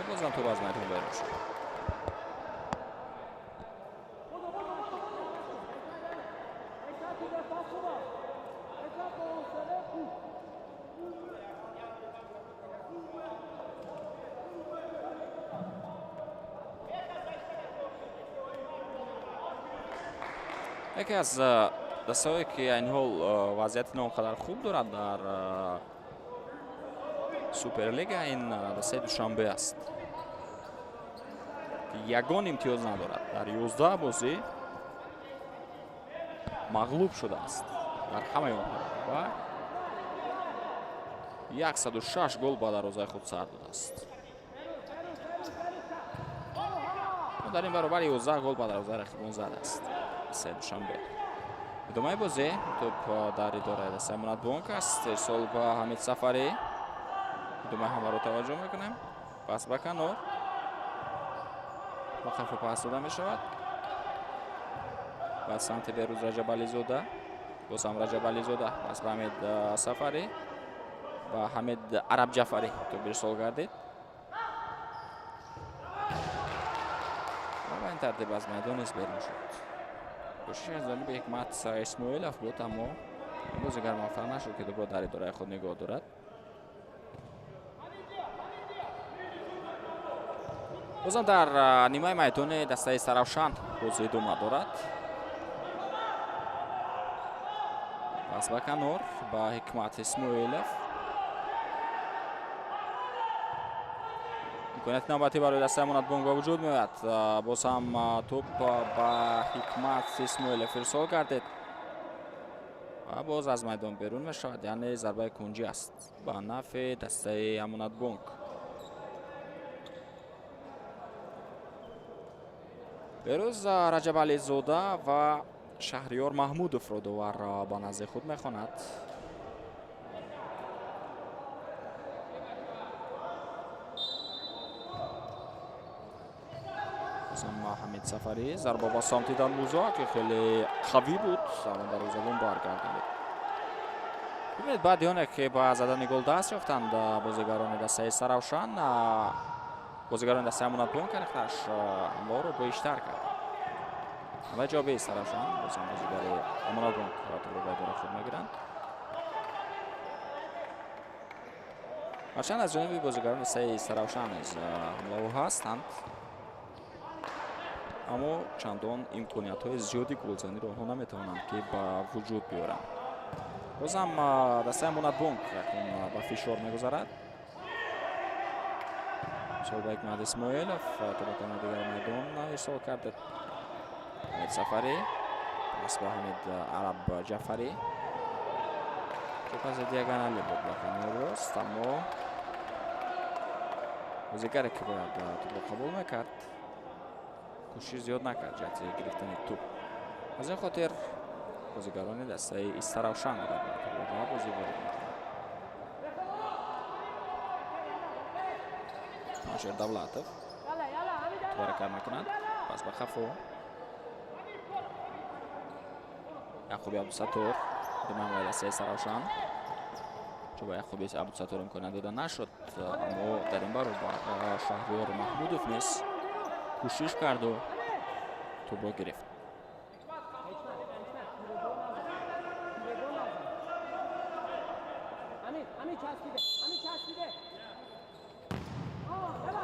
Speaker 1: Бозам тӯб аз майдон берун шуд. Яке аз дастаҳое, ки айни ҳол вазъияти на он қадар хуб дорад дар Суперлига, ин дастаи Душанбе аст. Ягон имтиёз надорад. Дар 11 бозӣ мағлуб шудааст дар ҳамаи онҳо ва 106 гол ба дарвозаи худ сар додааст. Дар ин баробар 11 гол ба дарвозаи рақибон задааст дастаи Душанбе. Идомаи бозӣ, тӯб дар идораи дастаи Амонатбонк аст. Ирсол ба Ҳамид Сафарӣ. Идомаи ҳамларо таваҷҷӯҳ мекунем. Пас ба канор. Ба қафо пас дода мешавад. Ба самти Берӯз Раҷабализода. Боз ҳам Раҷабализода. Пас ба Ҳамид Сафарӣ. Ба Ҳамид Арабҷафарӣ тӯб ирсол гардид. Ва ба ин тартиб аз майдон низ берун шуд. Кӯшиш аз ҷониби Ҳикмат Исмоилов буд, аммо бозигар муваффақ нашуд, ки тӯбро дар идораи худ нигоҳ дорад. Бозам дар нимаи майдони дастаи Саравшан бозӣ идома дорад. Пас ба канор ба Ҳикмат Исмоилов. Имконияти навбатӣ барои дастаи Амонатбонк ба вуҷуд меояд. Боз ҳам тӯб ба Ҳикмат Исмоилов ирсол гардид. Ва боз аз майдон берун мешавад, яъне зарбаи кунҷӣ аст ба нафъи дастаи Амонатбонк. Берӯз Раҷабализода ва Шаҳриёр Маҳмудовро довар ба назди худ мехонад. Ҳамид Сафарӣ зарба ба самти дарвоза, ки хеле қавӣ буд, аммо дарвозабон баргардонид. Бибинед, баъди оне ки ба задани гол даст ёфтанд бозигарони дастаи Саравшан, бозигарони дастаи Амонатбонк аниқтараш ҳамлаҳоро бештар карданд. Ва ҷавоби Саравшан бозам бозигари Амонатбонк тӯбро ба идораи худ мегиранд. Ҳарчанд аз ҷониби бозигарони дастаи Саравшан низ ҳамлаҳо ҳастанд, аммо чандон имкониятҳои зиёди голзаниро онҳо наметавонанд ки ба вуҷуд биёранд. Бозам дастаи Амонатбонк акнун ба фишор мегузарад. Солбек Маҳд Исмоилов то ба канори дигари майдон ирсол кард. Ҳамид Сафарӣ пас ба Ҳамид Араб Ҷафарӣ. Паси диагонали буд ба канори рост, аммо бозигаре ки бояд тӯбро қабул мекард кӯшиш зиёд накард ҷиҳати гирифтани тӯб. Аз ин хотир бозигарони дастаи Истаравшан ба бозӣ ворид мекунанд. Паншер Давлатов тӯб ҳаракат мекунад, пас ба хафо. Яқуби Абдусаттор, диманғаи дастаи Саравшан. Чун ба Яқуби Абдусаттор имконият дода нашуд, аммо дар ин баробар Шаҳриёр Маҳмудов низ кӯшиш карду тӯбро гирифт.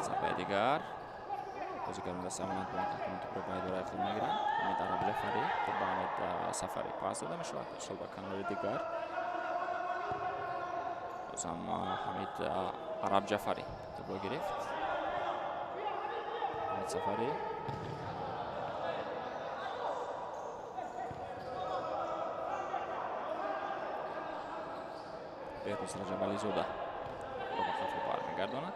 Speaker 1: Зарбаи дигар. Бозигарони дастаи Амонатбонк акнун тӯбро ба идораи худ мегиранд. Ҳамид Араб Ҷафарӣ тӯб ба Ҳамид Сафарӣ пас дода мешавад. Ирсол ба канори дигар. Бозам Ҳамид Араб Ҷафарӣ тӯбро гирифт. Ҳамид Сафарӣ Беҳрӯз Раҷабализода ба хафо бармегардонад.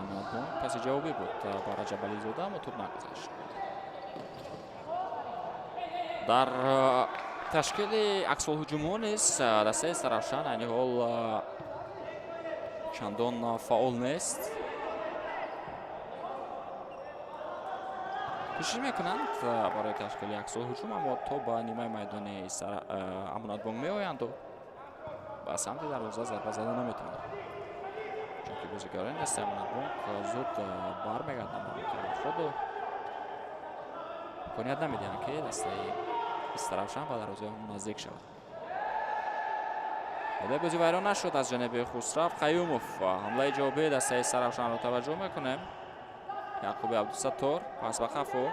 Speaker 1: Амонатбонк паси ҷавобӣ буд ба Раҷабализода, аммо тӯб нагузашт. Дар ташкили аксолҳуҷумҳо низ дастаи Саравшан айни ҳол чандон фаъол нест. Кӯшиш мекунанд барои ташкили аксолҳуҷум, аммо то ба нимаи майдони Амонатбонк меоянду ба самти дарвоза зарба зада наметавонанд. Чунки бозигарони дастаи Амонатбонк зуд бармегарданд ба муқобили худу имконият намедиҳанд ки дастаи Истаравшан ба дарвозаи он наздик шавад. Ҳоле бозӣ вайрон нашуд аз ҷониби Хусрав Қаюмов. Ҳамлаи ҷавобии дастаи Саравшанро таваҷҷӯҳ мекунем. Яқуби Абдусаттор пас ба хафо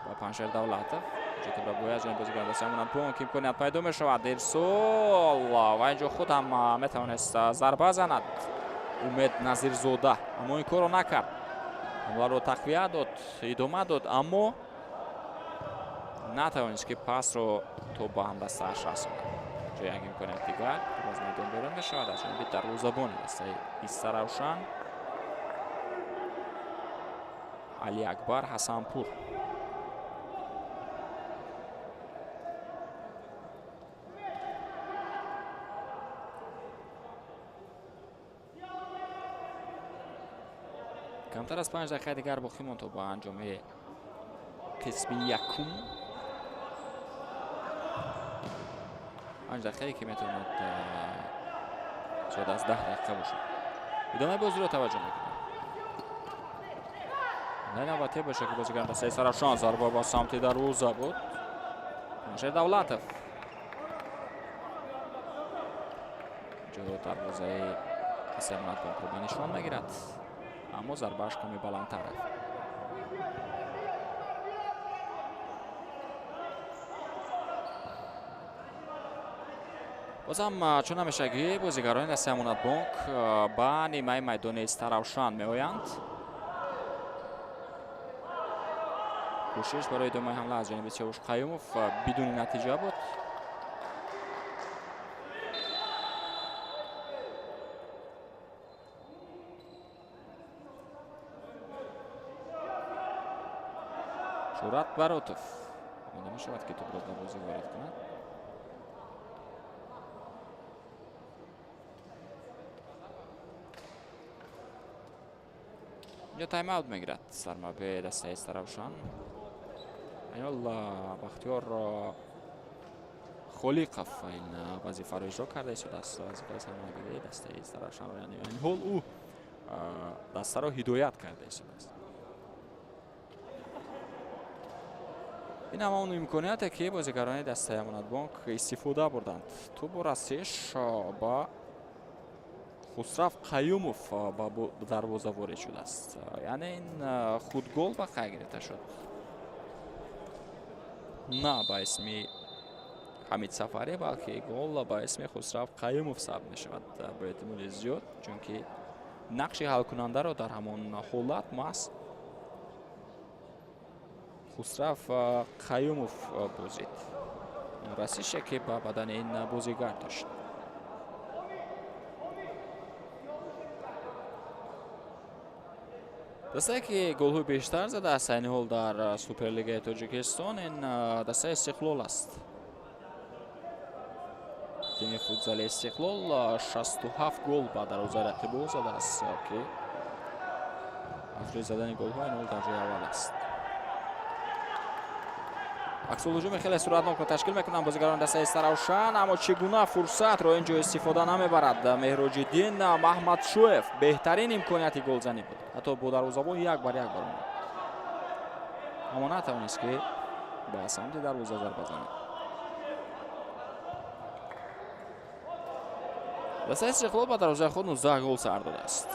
Speaker 1: ба Паншер Давлатов. Ҷотибра бояд ҷониби бозигарони дастаи Амонатбонк имконият пайдо мешавад. Ирсол ва инҷо худ ҳам метавонист зарба занад Умед Назирзода, аммо ин корро накард. Ҳамларо тақвият дод, идома дод, аммо натавонист ки пасро то ба ҳамдастааш расонад. Ҷои як имконият дигар аз майдон берун мешавад аз ҷониби дарвозабони дастаи Истаравшан Али Акбар Ҳасанпур. Камтар аз 5 дақиқаи дигар боқӣ монд то ба анҷоми қисми якум. 5 дақиқае ки метавонад зиёд аз 10 дақиқа бошад. Идомаи бозиро таваҷҷӯҳ мекунем. Ҳамлаи навбатӣ бошад ки бозигарони дастаи Саравшан зарба ба самти дарвоза буд. Паншер Давлатов ҷо дарвозаи дастаи Амонатбонкро ба нишон мегирад, аммо зарбааш каме баландтар рафт. Бозам чун ҳамешагӣ бозигарони дастаи Амонатбонк ба нимаи майдони Истаравшан меоянд. Кӯшиш барои идомаи ҳамла аз ҷониби Сиёвуш Қаюмов бидуни натиҷа буд. Шӯҳрат Баротов омода мешавад, ки тӯбро дар бозӣ ворид кунад. Инҷо тайм-аут мегирад сармураббии дастаи Истаравшан. Айнол Бахтиёр Холиқов ин вазифаро иҷро карда истодааст, вазифаи сармураббии дастаи Истаравшанро, яъне айни ҳол ӯ дастаро ҳидоят карда истодааст. Ин ҳама он имконияте, ки бозигарони дастаи Амонатбонк истифода бурданд. Тӯбу расиш ба Хусрав Қаюмов ба дарвоза ворид шудааст. Яъне ин худгол ба қайд гирифта шуд. На ба исми Ҳамид Сафарӣ, балки гол ба исми Хусрав Қаюмов сабт мешавад бо эҳтимоли зиёд, чунки нақши ҳалкунандаро дар ҳамон ҳолат маҳз Хусрав Қаюмов бозид. Расише, ки ба бадани ин бозигар дошт. Дастае, ки голҳои бештар задааст айни ҳол дар Суперлигаи Тоҷикистон, ин дастаи Истиқлол аст. Тими футзали Истиқлол 67 гол ба дарвозаи рақибо задааст, ки аз рӯи задани голҳо айни ҳол дар ҷои аввал аст. Аксулҳуҷуми хеле суратнокро ташкил мекунанд бозигарони дастаи Истаравшан, аммо чӣ гуна фурсатро ин ҷо истифода намебарад Меҳроҷиддин Маҳмадшоев. Беҳтарин имконияти голзанӣ буд, ҳатто бо дарвозабон як бар як баромад, аммо натавонист, ки ба самти дарвоза зарба занад. Дастаи Истиқлол ба дарвозаи худ 19 гол сар додааст.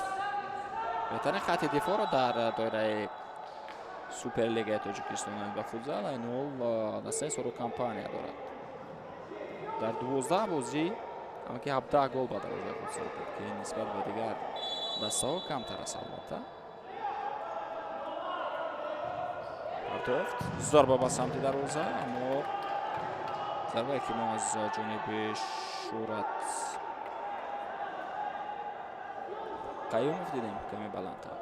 Speaker 1: Беҳтарин хатти дифоъро дар доираи Суперлигаи Тоҷикистон ба футзал айни ҳол дастаи Соро компания дорад. Дар 12 бозӣ ҳамаки 17 гол ба дарвозаи худ сар дод, ки нисбат ба дигар дастаҳо камтар аст албатта. Партофт зарба ба самти дарвоза, аммо зарбае, ки мо аз ҷониби Шӯҳрат Қаюмов дидем, каме баландтар.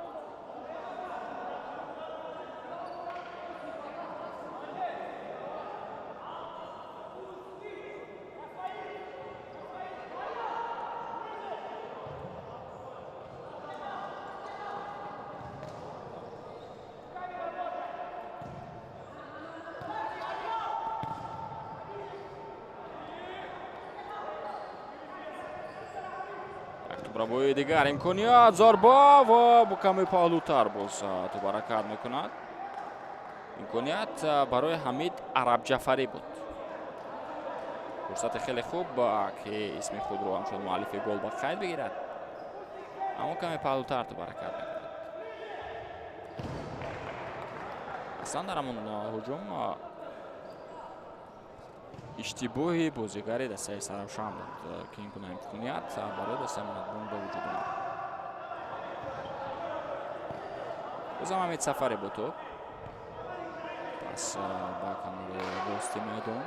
Speaker 1: Тӯбравои дигар имконият, зарба ва бо каме паҳлӯтар боз тӯб ҳаракат мекунад. Имконият барои Ҳамид Арабҷафарӣ буд. Фурсати хеле хуб, ки исми худро ҳамчун муаллифи гол ба қайд бигирад, аммо каме паҳлӯтар тӯб ҳаракат мекунад. Аслан дар ҳамон ҳуҷум иштибоҳи бозигари дастаи Саравшан буд, ки ин гуна имконият барои дастаи Амонатбонк ба вуҷуд омад. Бозам Ҳамид Сафарӣ бо тӯб пас ба канори рости майдон.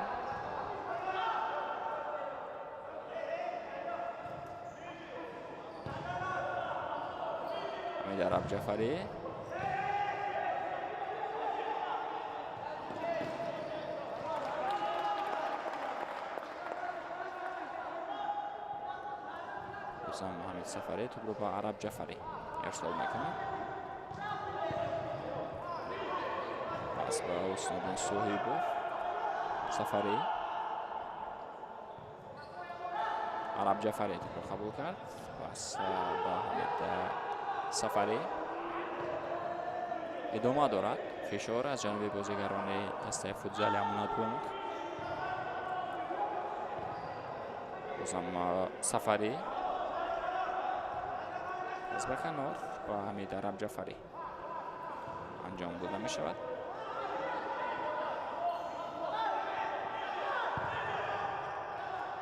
Speaker 1: Ҳамид Арабҷафарӣ Ҳамид Сафарӣ тӯбро ба Арабҷафарӣ ирсол мекунад. Пас ба Ҳусниддин Соҳибов. Сафарӣ Арабҷафарӣ тӯбро қабул кард. Пас ба Ҳамид Сафарӣ. Идома дорад фишор аз ҷониби бозигарони дастаи футзали Амонатбонк. Бозам Сафарӣ аз ба канор ба Ҳамид Арабҷафарӣ анҷом дода мешавад.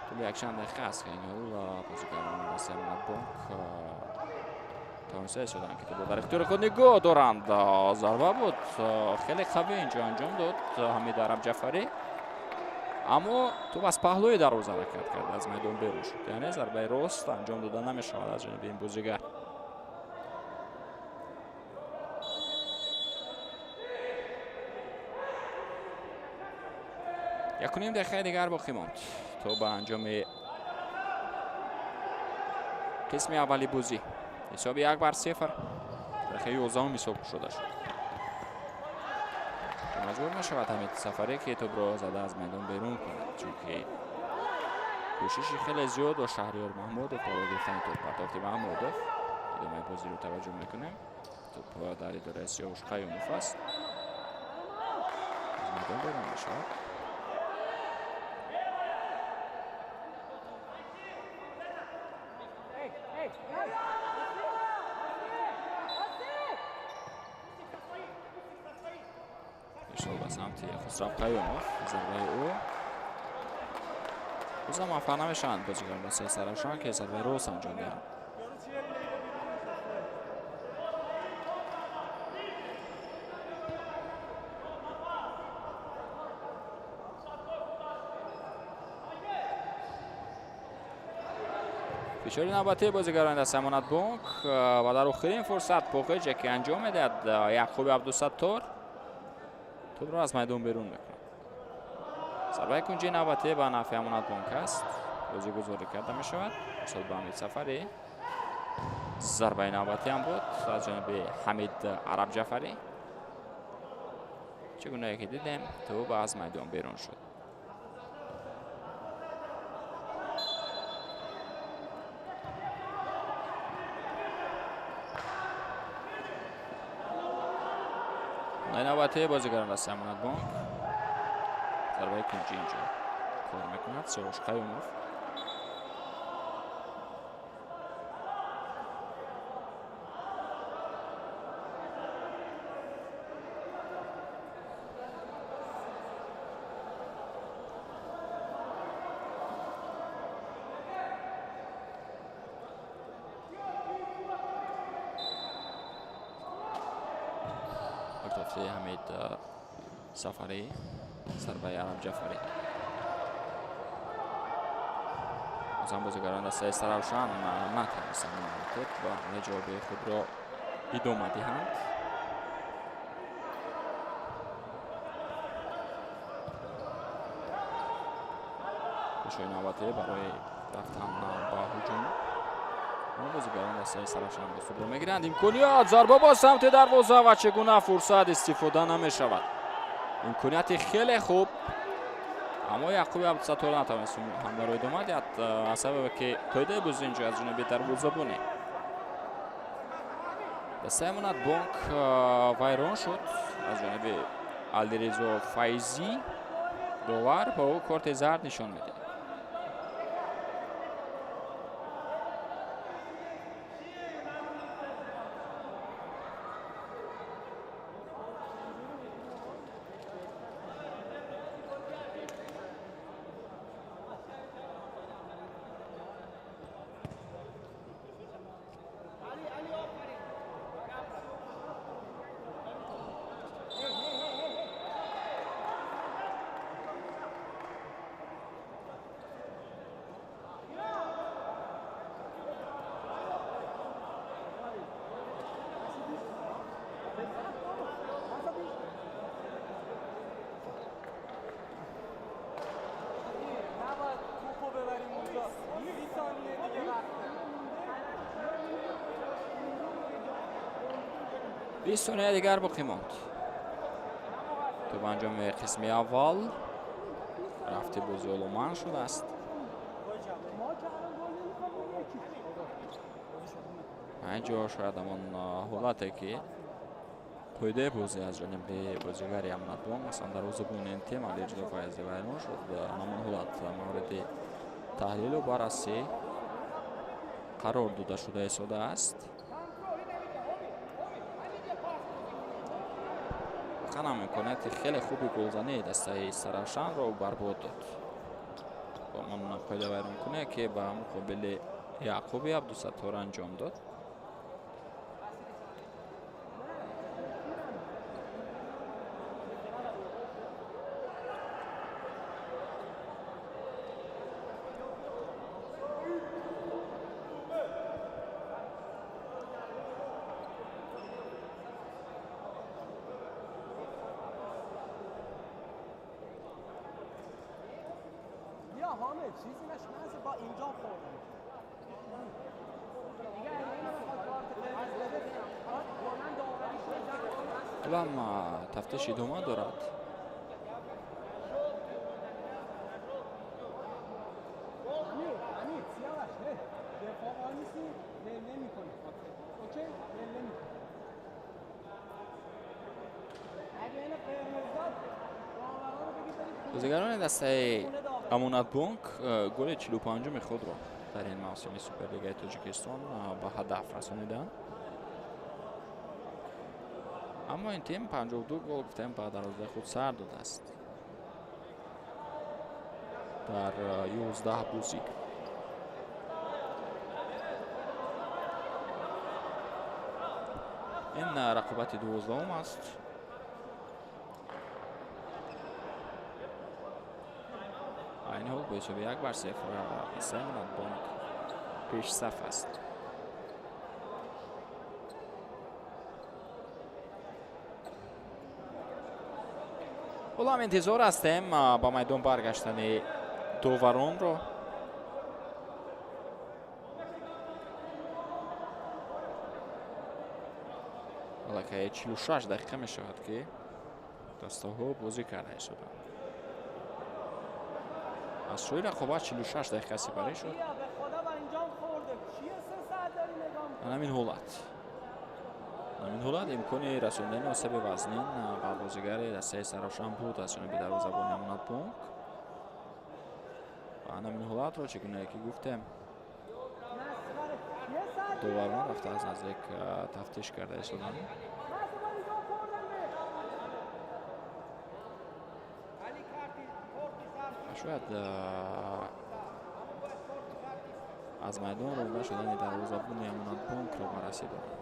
Speaker 1: Тӯли якчанд дақиқа аст, ки айни ҳол бозигарони дастаи Амонатбонк Тавониста истоданд, ки тӯбро дар ихтиёри худ нигоҳ доранд. Зарба буд хеле қавӣ инҷо анҷом дод Ҳамид Арабҷафарӣ, аммо тӯб аз паҳлӯи дарвоза ҳаракат кард, аз майдон берун шуд. Яъне зарбаи рост анҷом дода намешавад аз ҷониби ин бозигар. Якуним дақиқаи дигар боқӣ монд то ба анҷоми қисми аввали бозӣ. Ҳисоби 1-0. Дақиқаи 11 ҳисоб шуда шуд. Маҷбур мешавад Ҳамид Сафарӣ, ки тӯбро зада аз майдон берун кунад, чунки кӯшиши хеле зиёд дошт Шаҳриёр Маҳмудов барои гирифтани тӯб. Партофти Маҳмудов. Идомаи бозиро таваҷҷӯҳ мекунем. Тӯб дар идораи Сиёвуш Қаюмов аст. Аз майдон берун мешавад. Ба самти Хусрав Қаюмов зарбаи ӯ бозам муваффақ намешаванд бозигарон дастаи Саравшан, ки зарбаи рост анҷом диҳанд. Фишори навбатии бозигарони дастаи Амонатбонк ва дар охирин фурсат поқиҷе ки анҷом медиҳад Яъқуби Абдусаттор, тӯбро аз майдон берун мекунад. Зарбаи кунҷии навбатӣ ба нафъи Амонатбонк аст. Бозигузорӣ карда мешавад. Мисол ба Ҳамид Сафарӣ. Зарбаи навбатӣ ҳам буд аз ҷониби Ҳамид Арабҷафарӣ. Чӣ гунае ки дидем, тӯб аз майдон берун шуд. Навбатии бозигарон дастаи Амонатбонк. Зарбаи кунҷӣ инҷо кор мекунад Сиёвуш Қаюмов. Ҳамид Сафарӣ, зарбаи Арабҷафарӣ. Бозам бозигарон дастаи Саравшан натавонистанд маротиб ва ҳамлаи ҷавобии худро идома диҳанд. Кӯшои навбатӣ барои рафтан ба ҳуҷум. Бозигарон дастаи Саравшан худро мегиранд. Имконият, зарба ба самти дарвоза ва чӣ гуна фурсат истифода намешавад. Имконияти хеле хуб, аммо Яъқуби Абдусаттор натавонист ҳамларо идома диҳад, аз сабабе ки қоидаи бозӣ инҷо аз ҷониби дарвозабонӣ дастаи Амонатбонк вайрон шуд аз ҷониби Алиризо Файзӣ. Довар ба ӯ корти зард нишон медиҳад. 20 сонияи дигар боқӣ монд то ба анҷоми қисми аввал. Рафти бозӣ оломан шудааст. Инҷо шояд ҳамон ҳолате ки қоидаи бозӣ аз ҷониби бозигари Амонатбонк, масалан дарвозабони ин тим Алиризо Файзӣ вайрон шуд, ҳамон ҳолат мавриди таҳлилу баррасӣ қарор дода шуда истодааст. Воқеан ҳам имконияти хеле хуби голзании дастаи Саравшанро барбод дод. Бо он қоида вайронкуние ки ба муқобили Яъқуби Абдусаттор анҷом дод. Ҳолам тафтиш идома дорад. Бозигарони дастаи Амонатбонк голи 45-уми худро дар ин мавсими Суперлигаи Тоҷикистон ба ҳадаф расониданд. Аммо ин тим 52 гол гуфтем ба дарвозаи худ сар додааст дар 11 бозӣ. Ин рақобати 12-ум аст. Айни ҳол бо ҳисоби 1-0 дастаи Амонатбонк пешсаф аст. Ҳоло ҳам интизор ҳастем ба майдон баргаштани доваронро. Аллакай 46 дақиқа мешавад, ки дастаҳо бозӣ карда истоданд. Аз шӯи рақобат 46 дақиқа сипарӣ шуд. Ҳамин ҳолат имкони расондани осеби вазнин ба бозигари дастаи Сарошан буд аз ҷониби дарвозабони Амонатбонк. Ва ҳамин ҳолатро чӣ гунае ки гуфтем, доварон рафта аз наздик тафтиш карда истоданд. Шояд аз майдон ронда шудани дарвозабони Амонатбонкро баррасӣ доранд.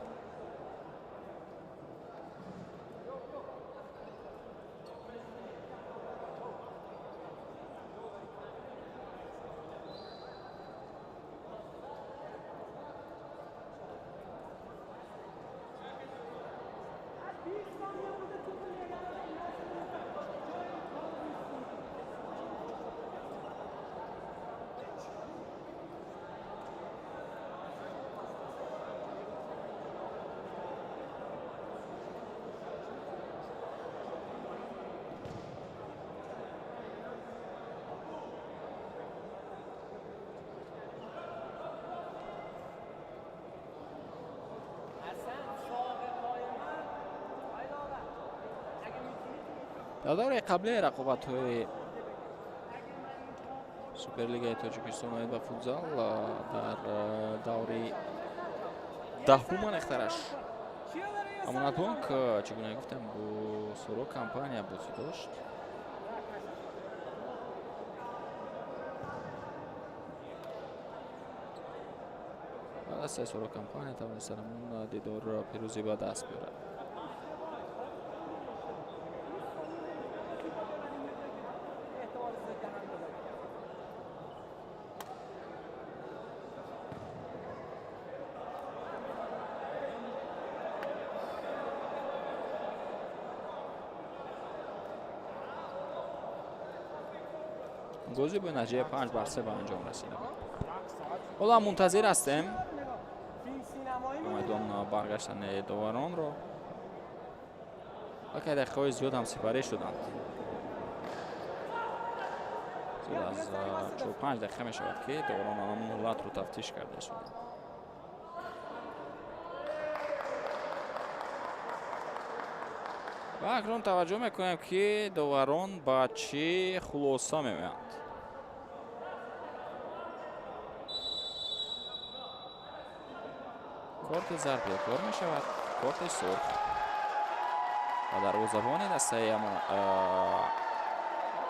Speaker 1: Дар давраи қаблии рақобатҳои Суперлигаи Тоҷикистон оид ба футзал дар даври даҳума нехтараш Амонатбонк, чӣ гуна гуфтем, бо Суро компания бозӣ дошт. Ва дастаи Суро компания тавонист дар ҳамон дидор пирӯзӣ ба даст биёрад. Бозӣ бо натиҷаи 5-3 ба анҷом расида буд. Ҳоло ҳам мунтазир ҳастем ба майдон баргаштани доваронро. Аллакай дақиқаҳои зиёд ҳам сипарӣ шуданд. Зиёд аз 45 дақиқа мешавад, ки доварон ҳамон ҳолатро тафтиш карда шуданд. Ва акнун таваҷҷӯҳ мекунем, ки доварон ба чӣ хулоса меоянд. Корти зард бекор мешавад, корти сурх ва дарвозабони дастаи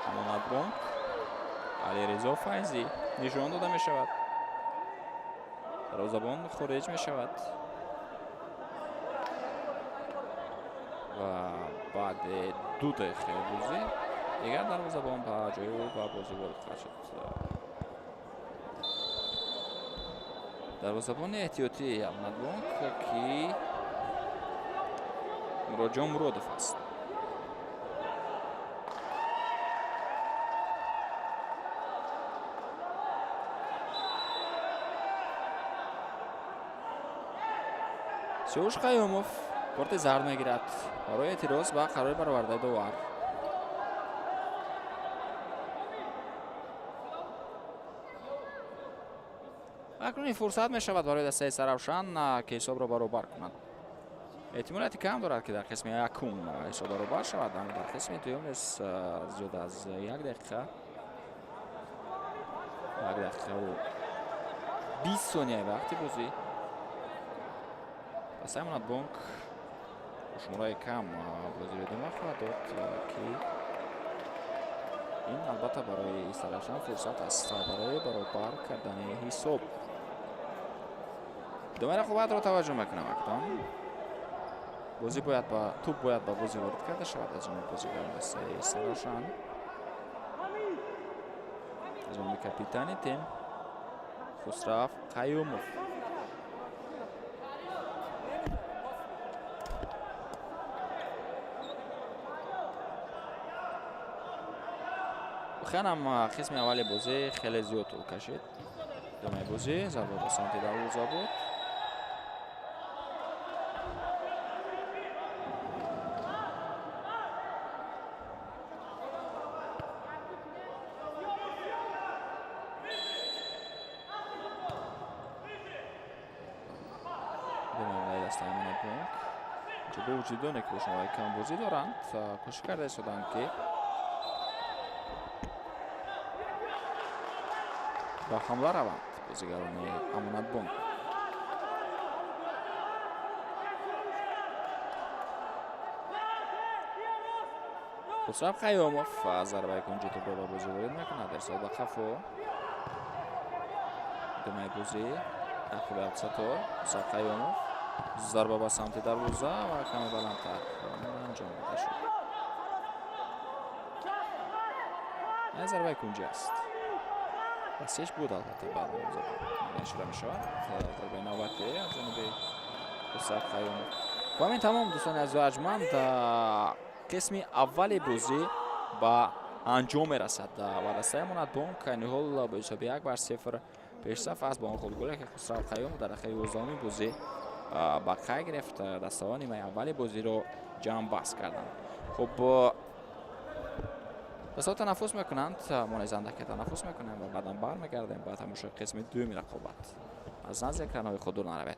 Speaker 1: Амонатбонк Алиризо Файзӣ нишон дода мешавад. Дарвозабон хориҷ мешавад ва баъди 2 дақиқаи бозӣ дигар дарвозабон ба ҷои ӯ ба бозӣ ворид хоҳад шуд. Дарвозабони эҳтиётии Амонатбонк, ки Муроҷон Муродов аст. Сиёвуш Қаюмов корти зард мегирад барои эътироз ба қарори баровардаи довар. Акнун ин фурсат мешавад барои дастаи Саравшан, ки ҳисобро баробар кунад. Эҳтимолияти кам дорад, ки дар қисми якум ҳисоб баробар шавад, аммо дар қисми дуюм низ зиёд аз як дақиқа, як дақиқаву 20 сонияи вақти бозӣ дастаи Амонатбонк бо шумораи кам бозиро идома хоҳад дод, ки ин албатта барои Саравшан фурсат аст барои баробар кардани ҳисоб. Идомаи рақобатро таваҷҷӯҳ мекунам акнун. Бозӣ бояд ба тӯб бояд ба бозӣ ворид карда шавад аз ҷониби бозигарони дастаи Саравшан, аз ҷониби капитани тим Хусрав Қаюмов. Воқеан ҳам қисми аввали бозӣ хеле зиёд тӯл кашид. Идомаи бозӣ зарба ба самти дарвоза буд. Бо вуҷуди оне ки бо шумораи кам бозӣ доранд, кӯшиш карда истоданд, ки ба ҳамла раванд бозигарони Амонатбонк. Хусрав Қаюмов зарбаи кунҷи тӯбро ба бозӣ ворид мекунад, ирсол ба қафо. Идомаи бозӣ Яқуби Абдусаттор, Хусрав Қаюмов зарба ба самти дарвоза ва каме баландтар анҷом дода шуд. Ин зарбаи кунҷӣ аст. Дастеш буд албатта ба дарвоза ишора мешавад. Зарбаи навбатӣ аз ҷониби Хусрав Қаюмов. Бо ҳамин тамом, дӯстони азизу арҷманд, қисми аввали бозӣ ба анҷом мерасад ва дастаи Амонатбонк айни ҳол бо ҳисоби 1-0 пешсаф аст. Бо он худголе ки Хусрав Қаюмов дар дақиқаи 11-уми бозӣ ба қайд гирифт, дастаҳо нимаи аввали бозиро ҷамъбаст карданд. Хуб, дастаҳо танаффус мекунанд, мо низ андаке танаффус мекунем ва баъдан бармегардем ба тамошои қисми дуюми рақобат. Аз назди экранҳои худ дур наравед.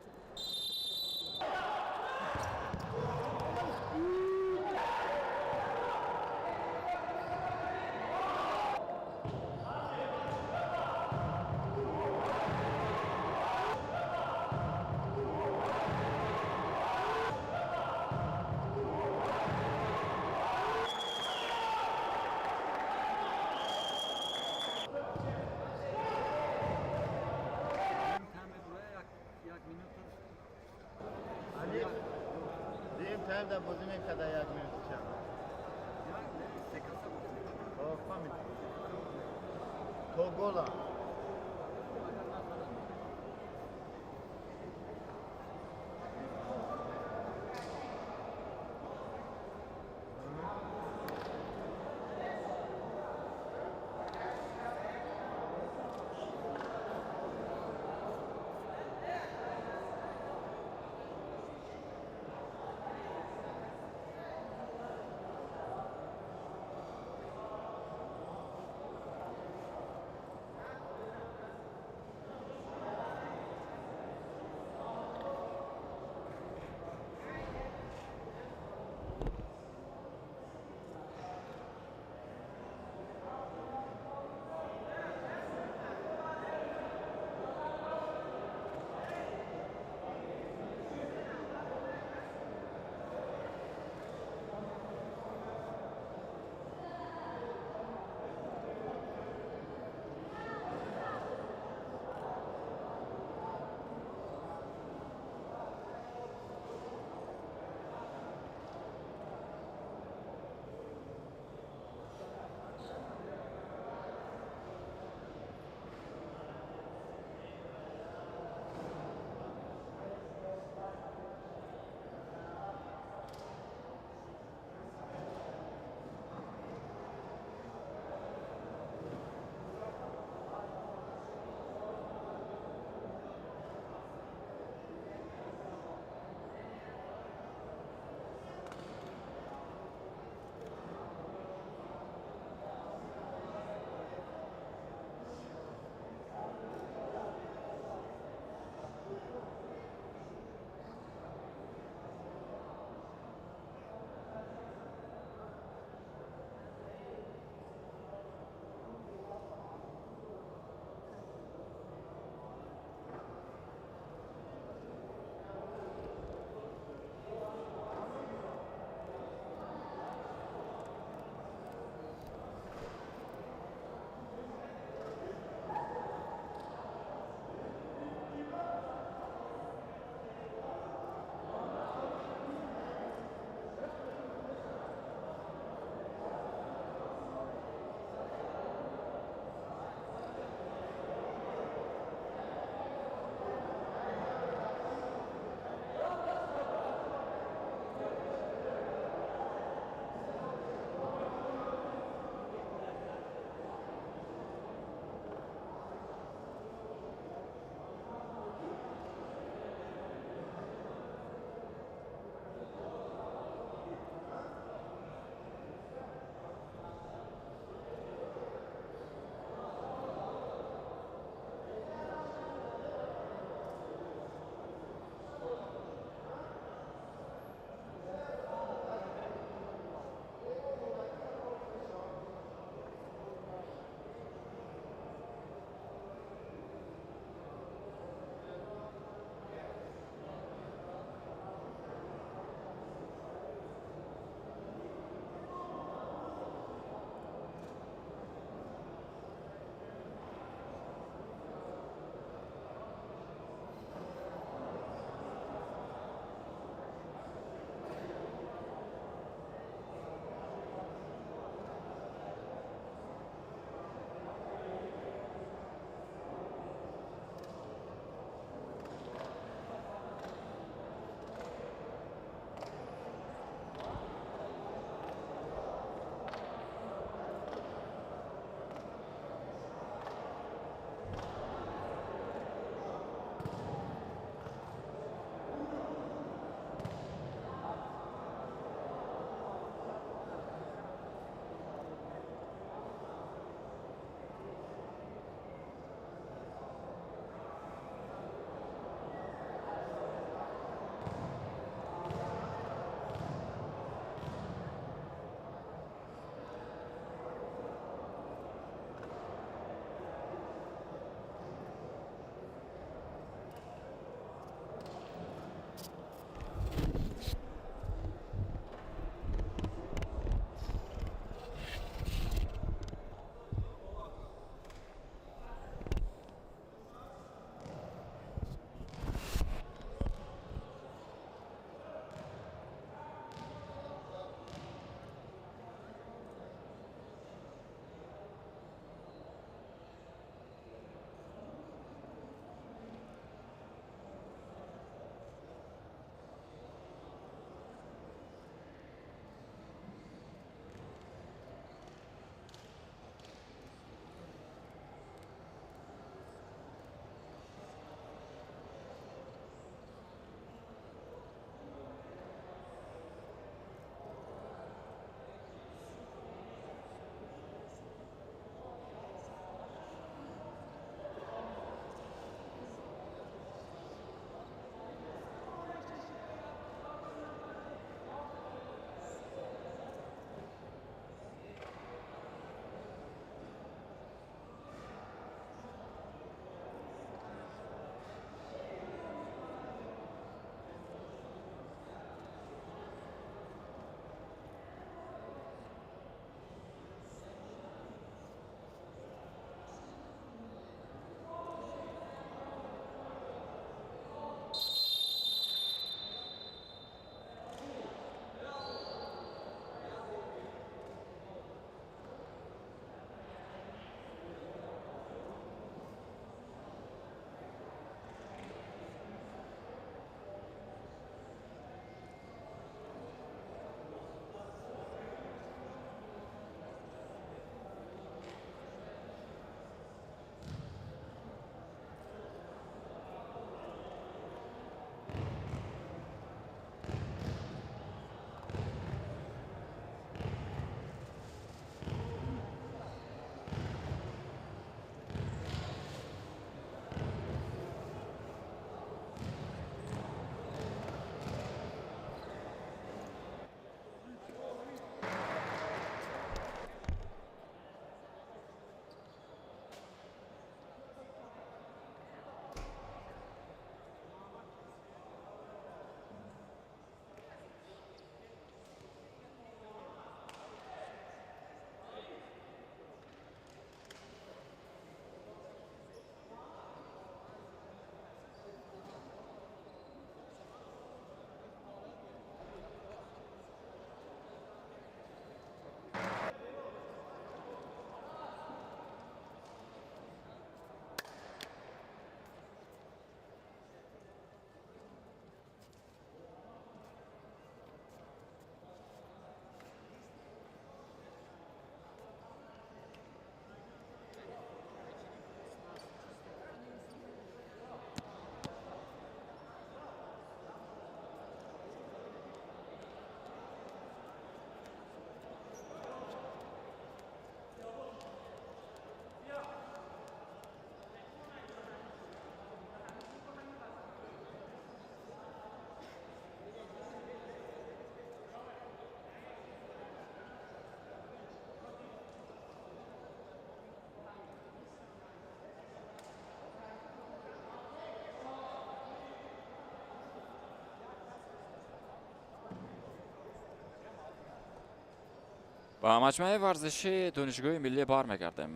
Speaker 1: Ба маҷмӯаи варзишии Донишгоҳи миллӣ бармегардем,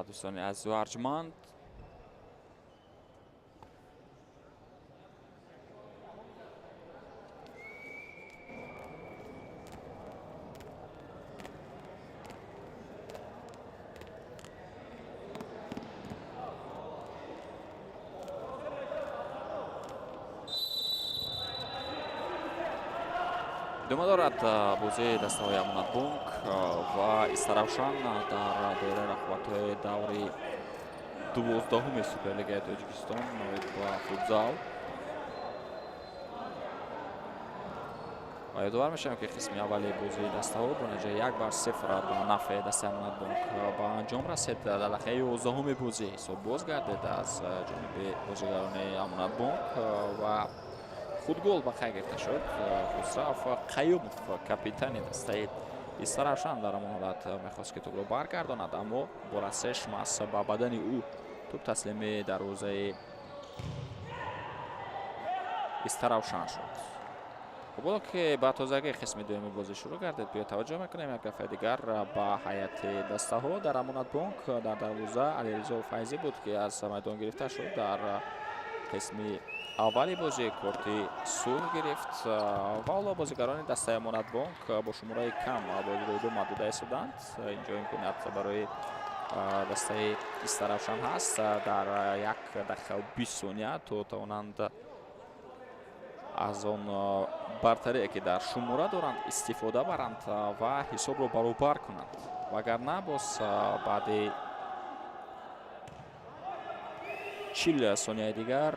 Speaker 1: дӯстони азизу арҷманд. Идома дорад бозии дастаҳои Амонатбонк ва Истаравшан дар доираи рақобатҳои даври 12-уми Суперлигаи Тоҷикистон оид ба футзал. Ва ёдовар мешавем, ки қисми аввали бозии дастаҳо бо натиҷаи 1-0 ба нафъи дастаи Амонатбонк ба анҷом расид. Дар дақиқаи 11-уми бозӣ ҳисоб боз гардид аз ҷониби бозигарони Амонатбонк ва худгол ба қайд гирифта шуд. Хусрав Қаюмов, капитани дастаи Истаравшан, дар ҳамон ҳолат мехост, ки тӯбро баргардонад, аммо бо расиш маҳз ба бадани ӯ тӯб таслими дарвозаи Истаравшан шуд. Хуб, ки ба тозагӣ қисми дуюми бозӣ шурӯъ гардид, биё таваҷҷӯҳ мекунем як дафъаи дигар ба ҳайати дастаҳо. Дар Амонатбонк дар дарвоза Алиризо Файзӣ буд, ки аз майдон гирифта шуд. Дар қисми аввали бозӣ корти сурх гирифт ва ҳоло бозигарони дастаи Амонатбонк бо шумораи кам бозиро идома дода истоданд. Инҷо имконият барои дастаи Истаравшан ҳаст дар 1 дақиқау 20 сония то тавонанд аз он бартарие, ки дар шумора доранд, истифода баранд ва ҳисобро баробар кунанд, вагарна боз баъди 40 сонияи дигар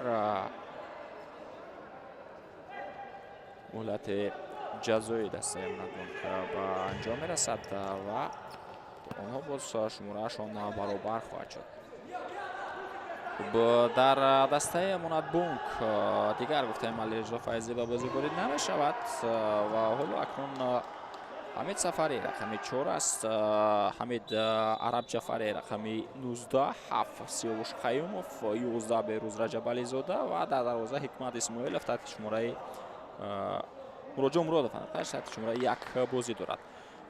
Speaker 1: муҳлати ҷазои дастаи Амонатбонк ба анҷом мерасад ва онҳо боз шумораашон баробар хоҳад шуд. Дар дастаи Амонатбонк дигар гуфтаем, Алиризо Файзӣ ба бозӣ ворид намешавад ва ҳоло акнун Ҳамид Сафарӣ рақами 4 аст, Ҳамид Арабҷафарӣ рақами 19, 7 Сиёвуш Қаюмов, 11 Берӯз Раҷабализода ва дар дарвоза Ҳикмат Исмоилов таҳти шумораи, Муроҷон Муродов таҳти шумораи 1 бозӣ дорад.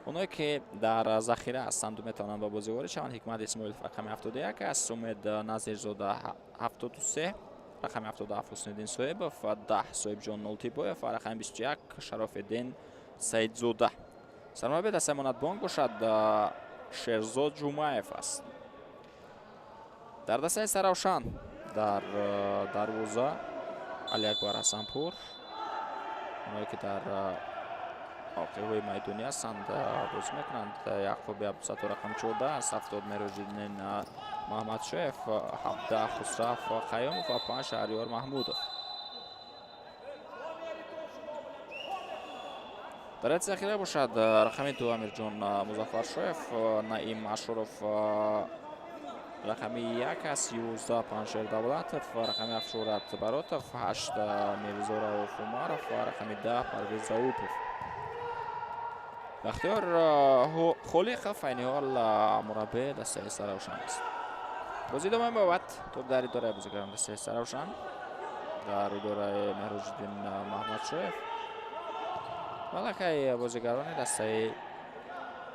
Speaker 1: Онҳое, ки дар захира ҳастанду метавонанд ба бозӣ ворид шаванд: Ҳикмат Исмоилов рақами 71 аст, Умед Назирзода 73, рақами 77 Ҳусниддин Соҳибов, 10 Соҳибҷон Нолтибоев ва рақами 21 Шарофиддин Саидзода. Сармураббии дастаи Амонатбонк бошад Шерзод Ҷумаев аст. Дар дастаи Истаравшан дар дарвоза Алиакбар Ҳасанпур. Онҳое, ки дар мавқеъҳои майдонӣ ҳастанд, бозӣ мекунанд: Яъқуби Абдусаттор рақами 14 аст, 70 Мероҷиддин Маҳмадшоев, 17 Хусрав Қаюмов ва 5 Шаҳриёр Маҳмудов. Дар ҳайати захира бошад рақами 2 Амирҷон Музаффаршоев, Наим Ашуров рақами 1 аст, 11 Панҷшер Давлатов, рақами 7 Шӯҳрат Баротов, 8 Мирзо Рауф Умаров ва рақами 10 Парвиз Раупов. Бахтиёр Холиқов айни ҳол мураббии дастаи Истаравшан аст. Бозӣ идома меёбад. Тӯб дар идораи бозигарони дастаи Истаравшан, дар идораи Меҳроҷиддин Маҳмадшоев. Аллакай бозигарони дастаи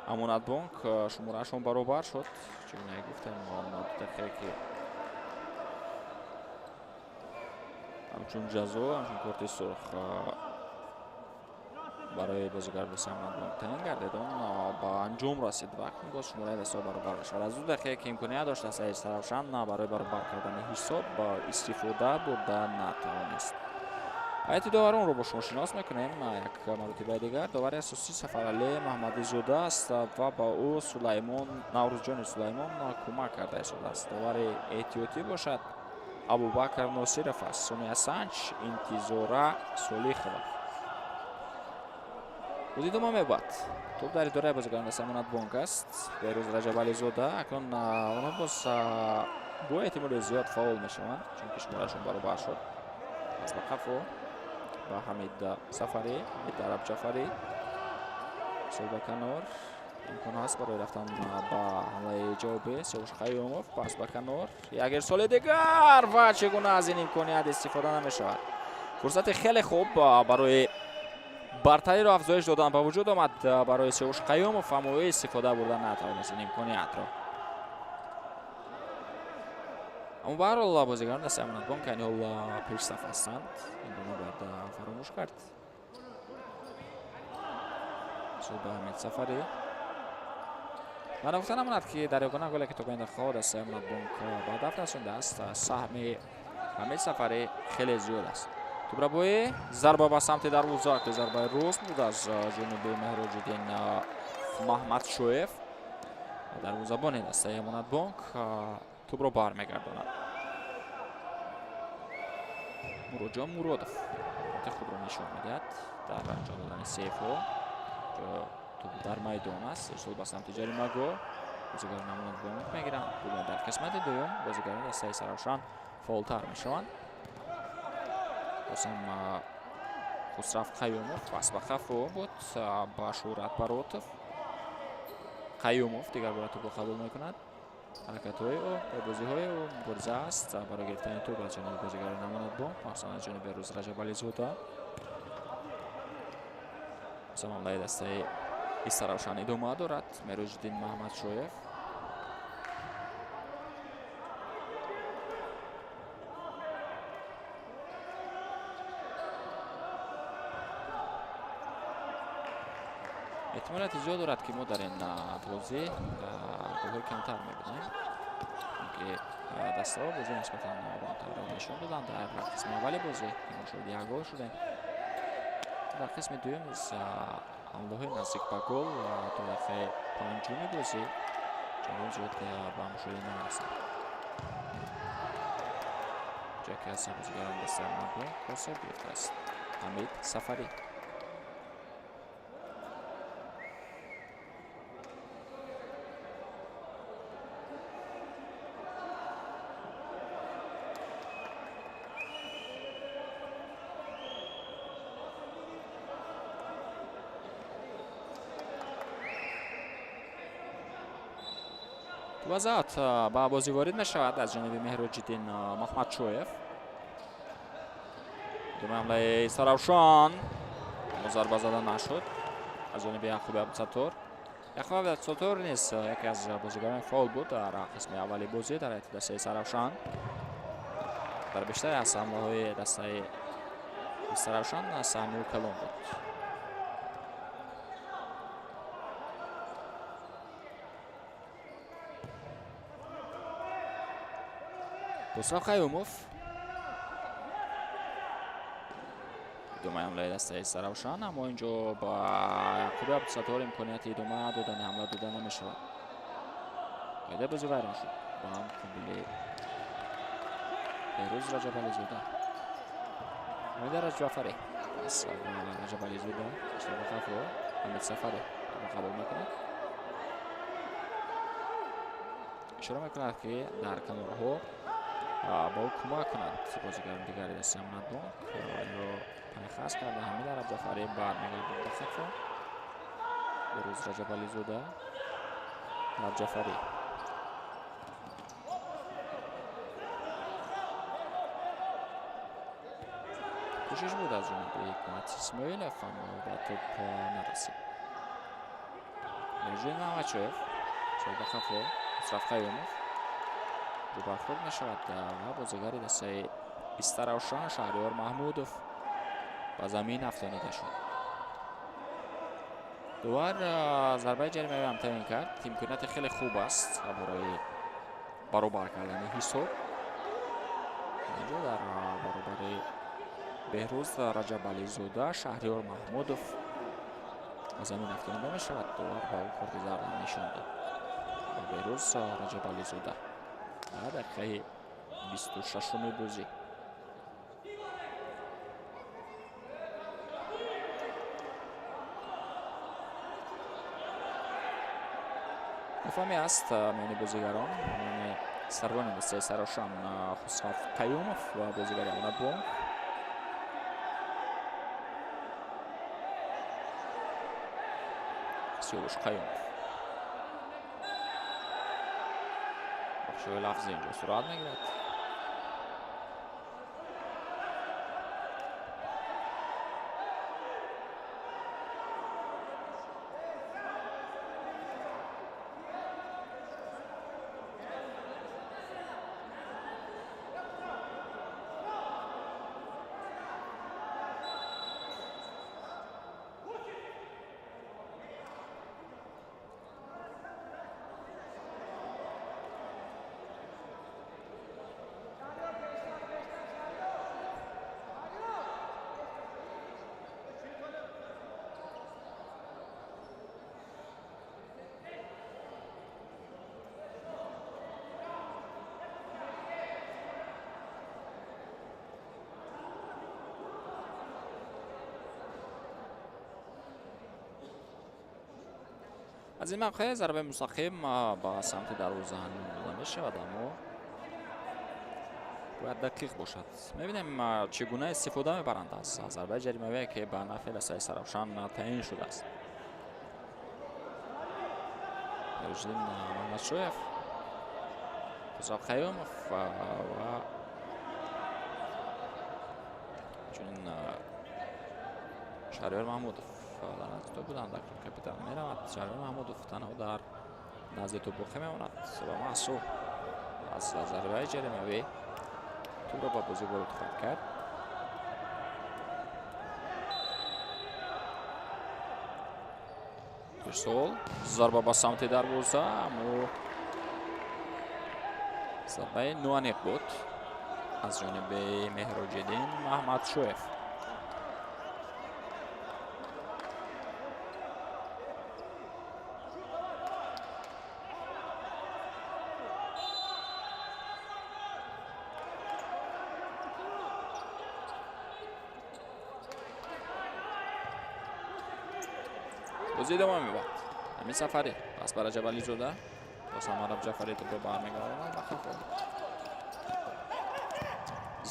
Speaker 1: Амонатбонк шумораашон баробар шуд. Чигуна гуфтем, 2 дақиқае, ки ҳамчун ҷазо, ҳамчун корти сурх барои бозигари дастаи Амонатбонк таъин гардид, он ба анҷом расид ва акнун боз шумораи дастаҳо баробар мешавад. Аз 2 дақиқае, ки имконият дошт дастаи Истаравшан барои баробар кардани ҳисоб, истифода бурда натавонист. Ҳайати доваронро бо шумо шинос мекунем як маротибаи дигар. Довари асосӣ Сафаралӣ Маҳмадизода аст ва ба ӯ Сулаймон, Наврӯзҷони Сулаймон кӯмак карда истодааст. Довари эҳтиётӣ бошад Абубакр Носиров аст. Сониясанҷ Интизора Солихова. Бозӣ идома меёбад. Тӯб дар идораи бозигарони дастаи Амонатбонк аст. Берӯз Раҷабализода. Акнун онҳо боз бо эҳтимоли зиёд фаъол мешаванд, чунки шумораашон баробар шуд. Пас ба қафо ба Ҳамид Сафарӣ, Ҳамид Арабҷафарӣ, сол ба канор. Имкон ҳаст барои рафтан ба ҳамлаи ҷавобӣ. Сиёвуш Қаюмов, пас ба канор, як ирсоли дигар ва чӣ гуна аз ин имконият истифода намешавад. Фурсати хеле хуб барои Бартариро афзоиш додан ба вуҷуд омад барои Сиёвуш Қаюмов, аммо ӯ истифода бурда натавонист ин имкониятро. Аммо ба ҳар ҳол бозигарон дастаи Амонатбонк айни ҳол пешсаф ҳастанд. Инро набояд фаромӯш кард. Ба Ҳамид Сафарӣ. Ва нагуфта намонад, ки дар ягона голе, ки то ба ин дақиқаҳо дастаи Амонатбонк ба ҳадаф расондааст, саҳми Ҳамид Сафарӣ хеле зиёд аст. Тӯбрабоӣ, зарба ба самти дарвоза, ки зарбаи рост буд аз ҷониби Меҳроҷиддин Маҳмадшоев. Дарвозабони дастаи Амонатбонк тӯбро бармегардонад. Муроджон Муродов худро нишон медиҳад дар анҷом додани сейфҳо. Тӯб дар майдон аст, ирсол ба самти ҷаримагоҳ. Бозигарони Амонатбонк мегиранд. Дар қисмати дуюм бозигарони дастаи Саравшан фаъолтар мешаванд. Бозам Хусрав Қаюмов пас ба қафо буд ба Шӯҳрат Баротов. Қаюмов дигар бора тӯбро қабул мекунад. Ҳаракатҳои ӯ ва бозиҳои ӯ мубориза аст барои гирифтани тӯб аз ҷониби бозигарони Амонатбонк, махсусан аз ҷониби Беҳрӯз Раҷабализода. Бозам ҳамлаи дастаи Истаравшан идома дорад. Мероҷиддин Маҳмадшоев. Эҳтимолияти зиёд дорад, ки мо дар ин бозӣ голҳои камтар мебинем, чунки дастаҳо бозӣ нисбатан оромтарро нишон доданд. Дар қисми аввали бозӣ ки мо шоҳиди як гол шудем, дар қисми дуюм низ ҳамлаҳои наздик ба гол то дақиқаи панҷуми бозӣ чандон зиёд ба мушоҳида нарасид. Ҷое ки аз бозигарони дастаи Амонатбонк осеб гирифтааст Ҳамид Сафарӣ. Вазат ба бозӣ ворид мешавад аз ҷониби Меҳроҷиддин Маҳмадшоев. Дуюми ҳамлаи Саравшан, аммо зарба зада нашуд аз ҷониби Яъқуби Абдусаттор. Яъқуб Абдусаттор низ яке аз бозигарони фаъол буд дар қисми аввали бозӣ дар ҳайати дастаи Саравшан. Дар бештари аз ҳамлаҳои дастаи Саравшан саҳми ӯ калон буд. Хусрав Қаюмов. Идомаи ҳамлаи дастаи Саравшан, аммо инҷо ба Яъқуби Абдусаттор имконияти идома додани ҳамла дода намешавад. Қоидаи бозӣ вайрон шуд ба муқобили Беҳрӯз Раҷабализода. Ҳамида Раҷафарӣ пас ба Раҷабализода, ба қафо Ҳамид Сафарӣ тӯбро қабул мекунад. Ишора мекунад, ки дар канорҳо ба ӯ кӯмак кунанд бозигарони дигари дастаи Амонатбонк. Инро пайхас карда Ҳамида Раҷафарӣ бармегардад ба қафо. Беҳрӯз Раҷабализода, Раҷафарӣ. Кӯшиш буд аз ҷониби Ҳикмат Исмоилов, аммо ба тӯб нарасид. Меҳроҷиддин Маҳмадшоев ба қафо Хусрав Қаюмов бархӯрд мешавад ва бозигари дастаи Истаравшан Шаҳриёр Маҳмудов ба замин афтонида шуд. Довар зарбаи ҷаримавӣ ҳам таъин кард. Имконияти хеле хуб аст барои баробар кардани ҳисоб. Инҷо дар баробари Беҳрӯз Раҷабализода Шаҳриёр Маҳмудов ба замин афтонида мешавад. Довар ба ӯ корти зард нишон дод. Беҳрӯз Раҷабализода дар дақиқаи 26-уми бозӣ. Нофаҳмӣ аст миёни бозигарон, миёни сарвони дастаи Саравшан Хусрав Қаюмов ва бозигари Амонатбонк. Сиёвуш Қаюмов. Бахшҳои лафзӣ инҷо сурат мегирад. Аз ин мавқеъ зарбаи мустақим ба самти дарвоза дода мешавад, аммо бояд дақиқ бошад. Мебинем, чӣ гуна истифода мебаранд аз зарбаи ҷаримавие, ки ба нафъи дастаи Саравшан таъин шудааст. Меҳроҷиддин Маҳмадшоев, Хусрав Қаюмов ва чунин Шаҳриёр Маҳмудов дар назди тӯб буданд. Акнун капитан меравад. Шаҳриёр Маҳмудов танҳо дар назди тӯб боқӣ мемонад ва маҳсуб аз зарбаи ҷаримавӣ тӯбро ба бозӣ ворид хоҳад кард. Ирсол, зарба ба самти дарвоза, аммо зарбаи ноаниқ буд аз ҷониби Меҳроҷиддин Маҳмадшоев. Бозӣ идома меёбад. Ҳамин Сафарӣ пас ба Раҷабализода, боз ҳам Араб Ҷафарӣ тӯбро бармегардонад ба қафо.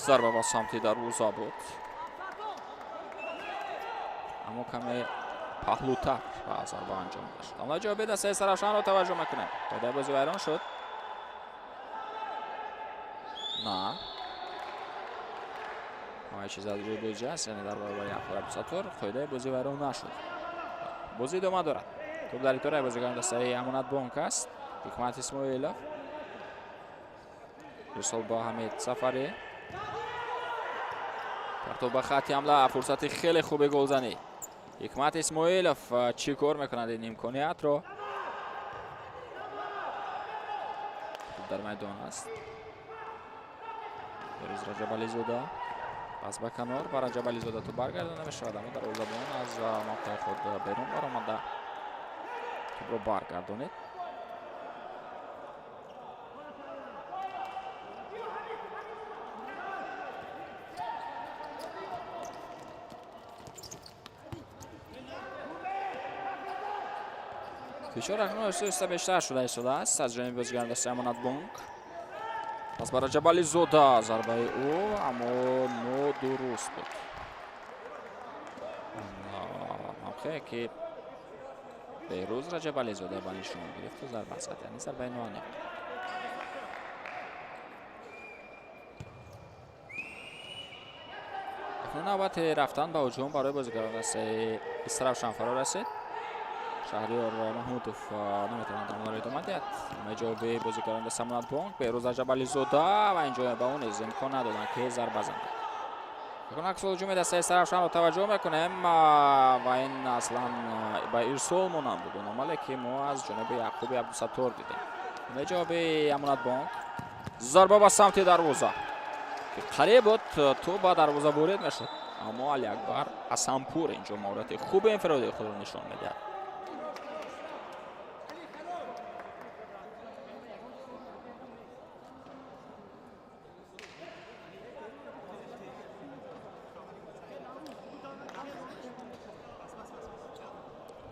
Speaker 1: Зарба ба самти дарвоза буд, аммо каме паҳлӯтар ба зарба анҷом дода шуд. Ҳамлаи ҷавобии дастаи Саравшанро таваҷҷӯҳ мекунем. Қоидаи бозӣ вайрон шуд. На, ҳамаи чиз аз рӯи бозӣ аст, яъне дар баробари Яқуб Абдусаттор қоидаи бозӣ вайрон нашуд. Бозӣ идома дорад. Тӯб дар итораи бозигарони дастаи Амонатбонк аст. Ҳикмат Исмоилов. Ирсол ба Ҳамид Сафарӣ. Партоб ба хатти ҳамла, фурсати хеле хуби голзанӣ. Ҳикмат Исмоилов чӣ кор мекунад ин имкониятро? Тӯб дар майдон аст. Берӯз Раҷабализода пас ба канор, ба Раҷабализода тӯб баргардонда мешавад, аммо дарвозабон аз мавқеи худ берун баромада тӯбро баргардонид. Фишор акнун оҳиста оҳиста бештар шуда истодааст аз ҷониби бозигарони дастаи Амонатбонк. Пас ба Раҷабализода, зарбаи ӯ аммо нодуруст буд. Мавқее ки Беҳрӯз Раҷабализода ба нишон гирифту зарба зад, яъне зарбаи ноаниқ. Акнун навбати рафтан ба ҳуҷум барои бозигарони дастаи Истаравшан фаро расид. Шаҳриёр Маҳмудов наметавонад ҳамларо идома диҳад. Ҳамаи ҷавоби бозигарони дастаи Амонатбонк, Беҳрӯз Раҷабализода ва инҷо ба ӯ низ имкон надоданд, ки зарба занад. Акнун аксул ҳуҷуми дастаи Истаравшанро таваҷҷӯҳ мекунем ва ин аслан ба ирсол монанд буд, он амале ки мо аз ҷониби Яқуби Абдусаттор дидем. Ҳамаи ҷавоби Амонатбонк, зарба ба самти дарвоза ки қариб буд тӯб ба дарвоза ворид мешуд, аммо Алиакбар Ҳасанпур инҷо маҳорати хуби инфиродии худро нишон медиҳад.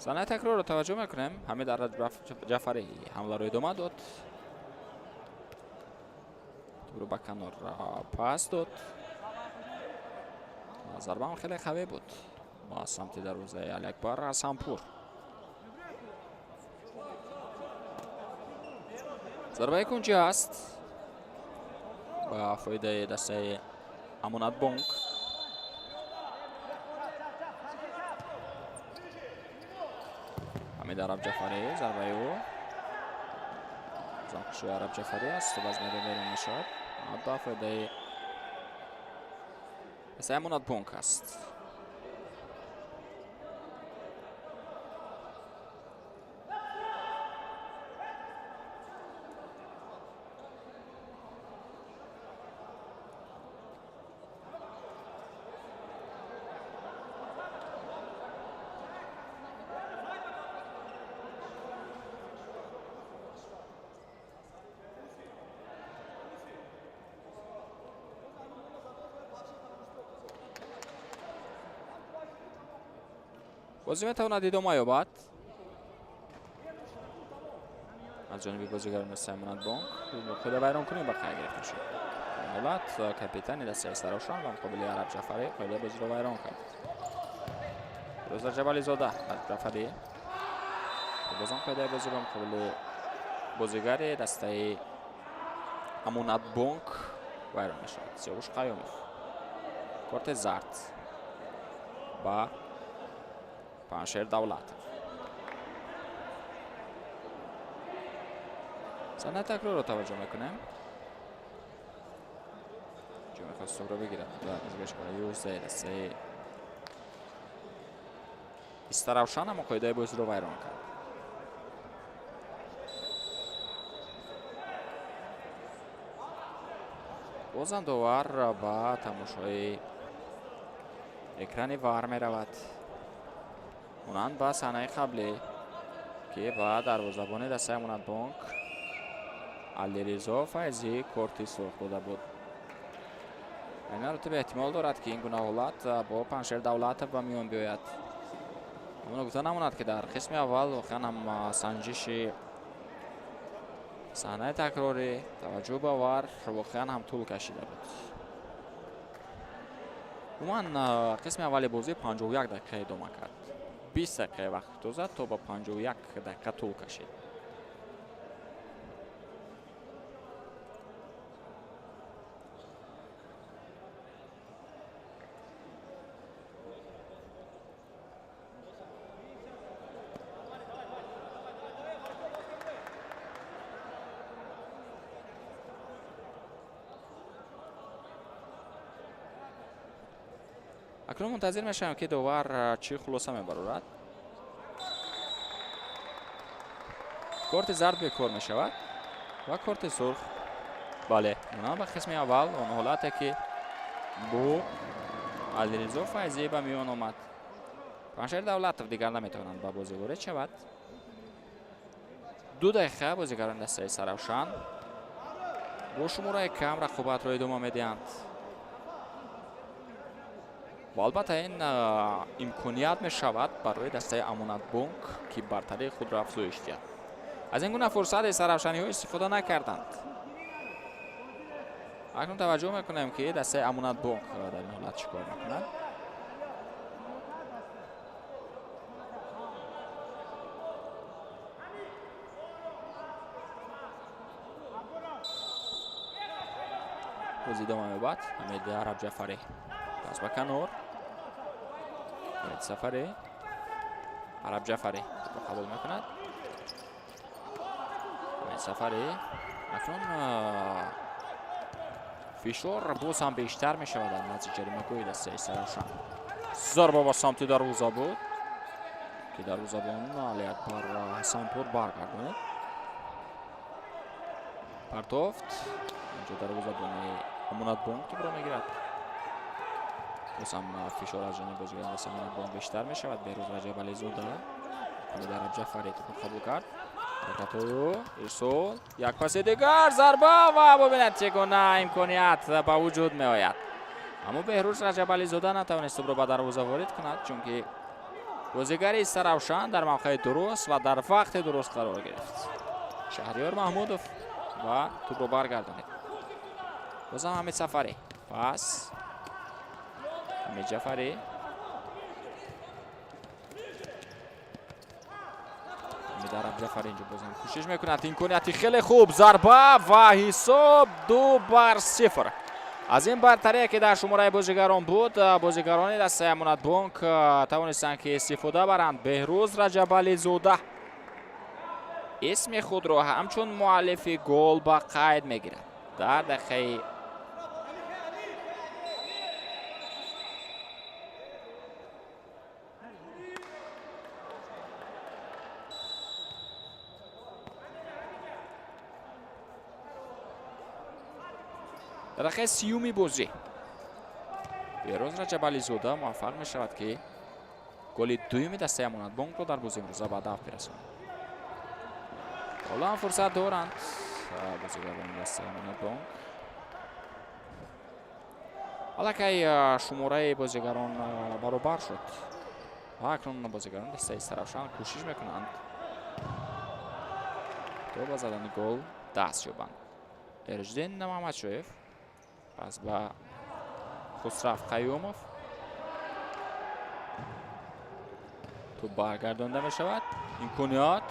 Speaker 1: Санаи такрорро таваҷҷӯҳ мекунем. Ҳамид Ҷафарӣ ҳамларо идома дод. Тӯбро ба канор пас дод. Зарба ҳам хеле қавӣ буд ба самти дарвозаи Алиакбар Ҳасанпур. Зарбаи кунҷӣ аст ба фоидаи дастаи Амонатбонк. Ҳамид Араб Ҷафарӣ, зарбаи ӯ занқушои Араб Ҷафарӣ аст, аз майдон берун мешавад. Ба фоидаи дастаи Амонатбонк аст. Бозӣ метавонад идома ёбад. Аз ҷониби бозигарони дастаи Амонатбонк қоида вайронкунӣ ба қайд гирифта шуд. Ин ҳолат капитани дастаи Истаравшан ба муқобили Араб Ҷаъфарӣ қоидаи бозиро вайрон кард. Фирӯз Раҷабализода, Араб Ҷаъфарӣ бозам қоидаи бозӣ ба муқобили бозигари дастаи Амонатбонк вайрон мешавад. Сиёвуш Қаюмов, корти зард ба Паншер Давлатов. Саҳнаи такрорро таваҷҷӯҳ мекунем. Ҷо мехост тӯбро бигирад ва бозигари шумораи 11 дастаи Истаравшан, аммо қоидаи бозиро вайрон кард. Бозам довар ба тамошои экрани вар меравад. Монанд ба саҳнаи қаблӣ, ки ба дарвозабони дастаи Амонатбонк Алиризо Файзӣ корти сурх дода буд. Ин маротиба эҳтимол дорад, ки ин гуна ҳолат бо Паншер Давлатов ба миён биёяд. Аммо гуфта намонад, ки дар қисми аввал воқеан ҳам санҷиши саҳнаи такрорӣ, таваҷҷӯҳ ба вар воқеан ҳам тӯл кашида буд. Умуман қисми аввали бозӣ 51 дақиқа идома кард. 20 дақиқаи вақти тоза то ба 51 дақиқа тӯл кашид. Акнун мунтазир мешавем, ки довар чӣ хулоса мебарорад. Корти зард бекор мешавад ва корти сурх, бале, монанд ба қисми аввал, он ҳолате ки бо Алиризо Файзӣ ба миён омад. Паншер Давлатов дигар наметавонанд ба бозӣ ворид шавад. 2 дақиқа бозигарони дастаи Саравшан бо шумораи кам рақобатро идома медиҳанд. Ва албатта ин имконият мешавад барои дастаи Амонатбонк, ки бартарии худро афзоиш диҳад. Аз ин гуна фурсати саравшаниҳо истифода накарданд. Акнун таваҷҷӯҳ мекунем, ки дастаи Амонатбонк дар ин ҳолат чӣ кор мекунад. Бозӣ идома меёбад. Ҳамид Араб Ҷаъфарӣ пас ба канор. Ҳамид Сафарӣ, Араб Ҷаъфарӣ қабул мекунад. Ҳамид Сафарӣ. Акнун фишор боз ҳам бештар мешавад дар назди ҷаримагоҳи дастаи Саравшан. Зарба ба самти дарвоза буд, ки дарвозабон Алиакбар Ҳасанпур баргардонид. Партофт. Инҷо дарвозабони Амонатбонк тӯбро мегирад. Боз ҳам фишор аз ҷониби бозигарони дастаи Амонатбонк бештар мешавад. Беҳрӯз Раҷабализода ҳамид Араб Ҷаъфарӣ тӯбро қабул кард. Ҳаракатҳою ирсол, як паси дигар, зарба ва бубинед, чӣ гуна имконият ба вуҷуд меояд. Аммо Беҳрӯз Раҷабализода натавонист тӯбро ба дарвоза ворид кунад, чунки бозигари Саравшан дар мавқеи дуруст ва дар вақти дуруст қарор гирифт. Шаҳриёр Маҳмудов ва тӯбро баргардонид. Бозам Ҳамид Сафарӣ, пас Ҳамид Ҷаъфарӣ. Ҳамид Араб Ҷаъфарӣ инҷо бозам кӯшиш мекунад. Имконияти хеле хуб, зарба ва ҳисоб 2-0. Аз ин бартарие, ки дар шумораи бозигарон буд, бозигарони дастаи Амонатбонк тавонистанд, ки истифода баранд. Беҳрӯз Раҷабализода исми худро ҳамчун муаллифи гол ба қайд мегирад. Дар дақиқаи 30-уми бозӣ Беҳрӯз Раҷабализода муваффақ мешавад, ки голи дуюми дастаи Амонатбонкро дар бозии имрӯза ба ҳадаф бирасонад. Ҳоло ҳам фурсат доранд бозигарони дастаи Амонатбонк. Аллакай шумораи бозигарон баробар шуд ва акнун бозигарони дастаи Саравшан кӯшиш мекунанд. То ба задани гол даст ёбанд. Эраҷиддин Муҳаммадшоев пас ба Хусрав Қаюмов. Тӯб баргардонда мешавад. Имконият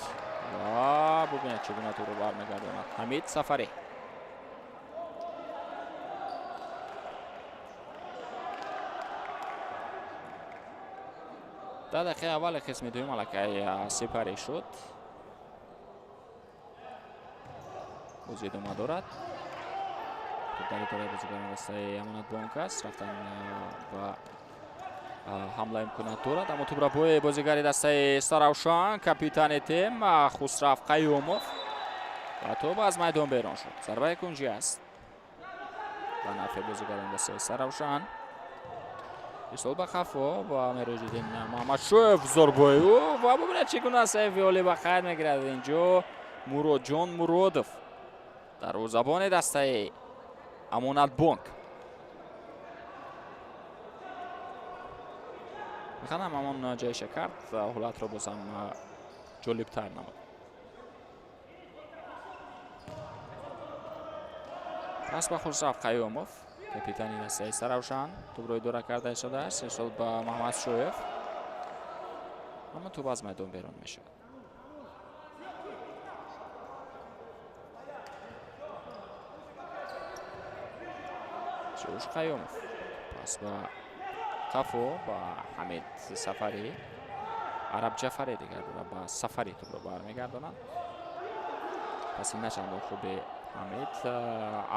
Speaker 1: ва бубинед чӣ гуна тӯбро бармегардонад Ҳамид Сафарӣ. Дар дақиқаи аввали қисми дуюм аллакай сипарӣ шуд. Бозӣ идома дорад. Дар идораи бозигарони дастаи Амонатбонк аст. Рафтан ва ҳамла имконият дорад, аммо тӯбро бо бозигари дастаи Саравшан, капитани тим Хусрав Қаюмов ва тӯб аз майдон берун шуд. Зарбаи кунҷӣ аст ба нафъи бозигарони дастаи Саравшан. Ирсол ба қафо ба Мероҷиддин Муҳаммадшоев, зарбаи ӯ ва бубинед чӣ гуна сайфи олӣ ба қайд мегирад инҷо Муродҷон Муродов, дарвозабони дастаи Амонатбонк. Механам ҳамон ҷайша кард, ҳолатро бозам ҷолибтар намуд. Пас ба Хусрав Қаюмов, капитани дастаи Саравшан, тӯбро идора карда истодааст. Ирсол ба Муҳаммадшоев, аммо тӯб аз майдон берун мешавад. Сиёвуш Қаюмов пас ба қафо ба Ҳамид Сафарӣ, Араб Ҷафарӣ дигар бора ба Сафарӣ тӯбро бармегардонад. Паси на чандон хуби Ҳамид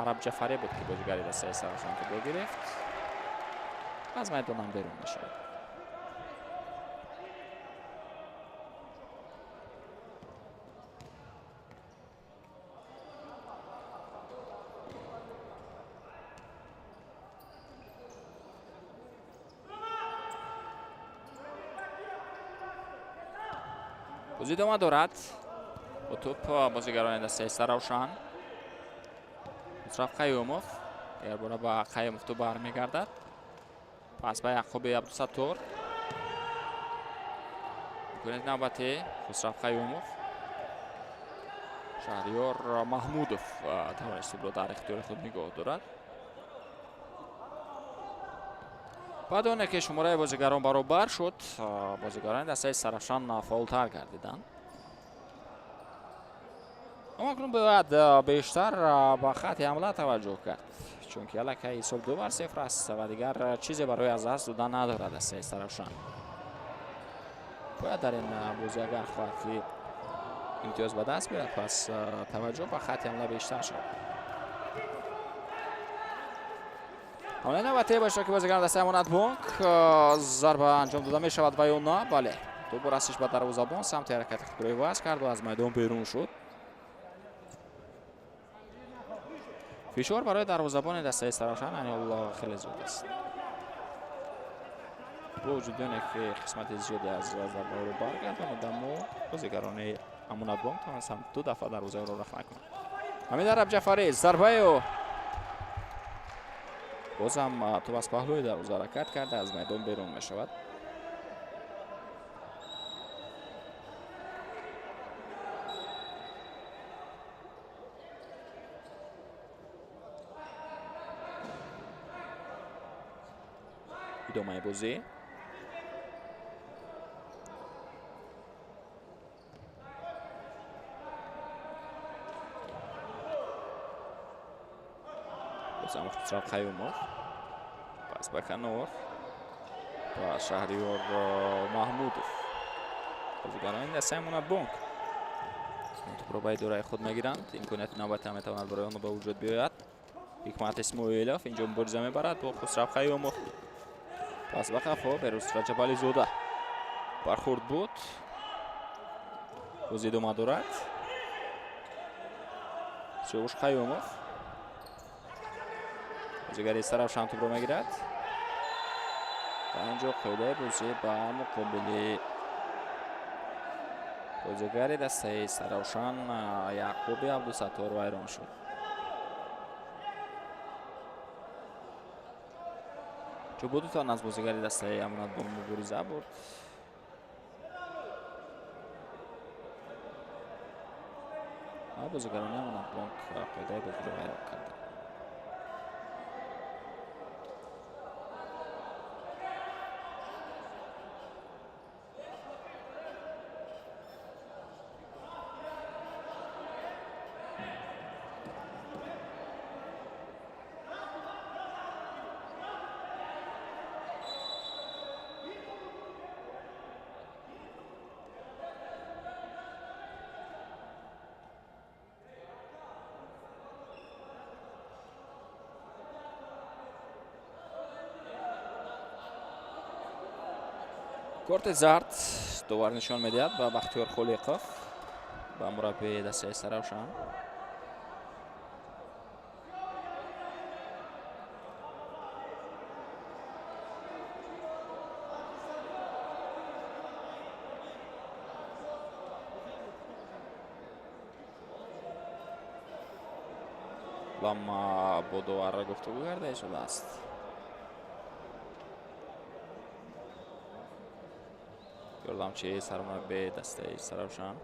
Speaker 1: Араб Ҷафарӣ буд, ки бозигари дастаи Саравшан тӯбро гирифт, аз майдонам берун мешавад. Бозӣ идома дорад. Бо тӯб бозигарони дастаи Саравшан. Хусрав Қаюмов дигар бора ба Қаюмов тӯб бармегардад. Пас ба Яъқуби Абдусаттор. Имконияти навбатӣ Хусрав Қаюмов. Шаҳриёр Маҳмудов тавонист тӯбро дар ихтиёри худ нигоҳ дорад. Баъд оне ки шумораи бозигарон баробар шуд, бозигарони дастаи Саравшан фаъолтар гардиданд. Аммо акнун бояд бештар ба хатти ҳамла таваҷҷӯҳ кард, чунки аллакай ҳисоб 2-0 аст ва дигар чизе барои аз даст додан надорад дастаи Саравшан. Бояд дар ин бозӣ агар хоҳад ки имтиёз ба даст биёрад, пас таваҷҷӯҳ ба хатти ҳамла бештар шавад. Ҳамлаи навбатӣ бо иштироки бозигарон дастаи Амонатбонк. Зарба анҷом дода мешавад ва ё на? Бале, тӯб расиш ба дарвозабон, самти ҳаракати худро иваз кард ва аз майдон берун шуд. Фишор барои дарвозабони дастаи Саравшан айни ҳол хеле зиёд аст. Бо вуҷуди оне ки қисмати зиёде аз зарбаҳоро баргардонад, аммо бозигарони Амонатбонк тавонистанд ду дафъа дарвозаро рахна кунанд. Ҳамид Араб Ҷафарӣ, зарбаи ӯ бозам тӯб аз паҳлӯи дарвоза ҳаракат карда аз майдон берун мешавад. Идомаи бозӣ. Бозам Хусрав Қаюмов пас ба канор ба Шаҳриёр Маҳмудов. Бозигарони дастаи Амонатбонк тӯбро ба идораи худ мегиранд. Имконияти навбатӣ ҳам метавонад барои онҳо ба вуҷуд биёяд. Ҳикмат Исмоилов инҷо мубориза мебарад бо Хусрав Қаюмов. Пас ба қафо Берӯз Раҷабализода бархӯрд буд. Бозӣ идома дорад. Сиёвуш Қаюмов бозигари Саравшан тӯбро мегирад ва инҷо қоидаи бозӣ ба муқобили бозигари дастаи Саравшан Яъқуби Абдусаттор вайрон шуд. Чун дутан аз бозигари дастаи Амонатбонк мубориза бурд. Бозигарони Амонатбонк қоидаи бозиро вайрон карданд. Корти зард довар нишон медиҳад ба Бахтиёр Холиқов, ба мураббии дастаи Саравшан. Лама бо доварро гуфтугӯ карда истодааст. Ёрдамчии сармураббии дастаи Саравшан.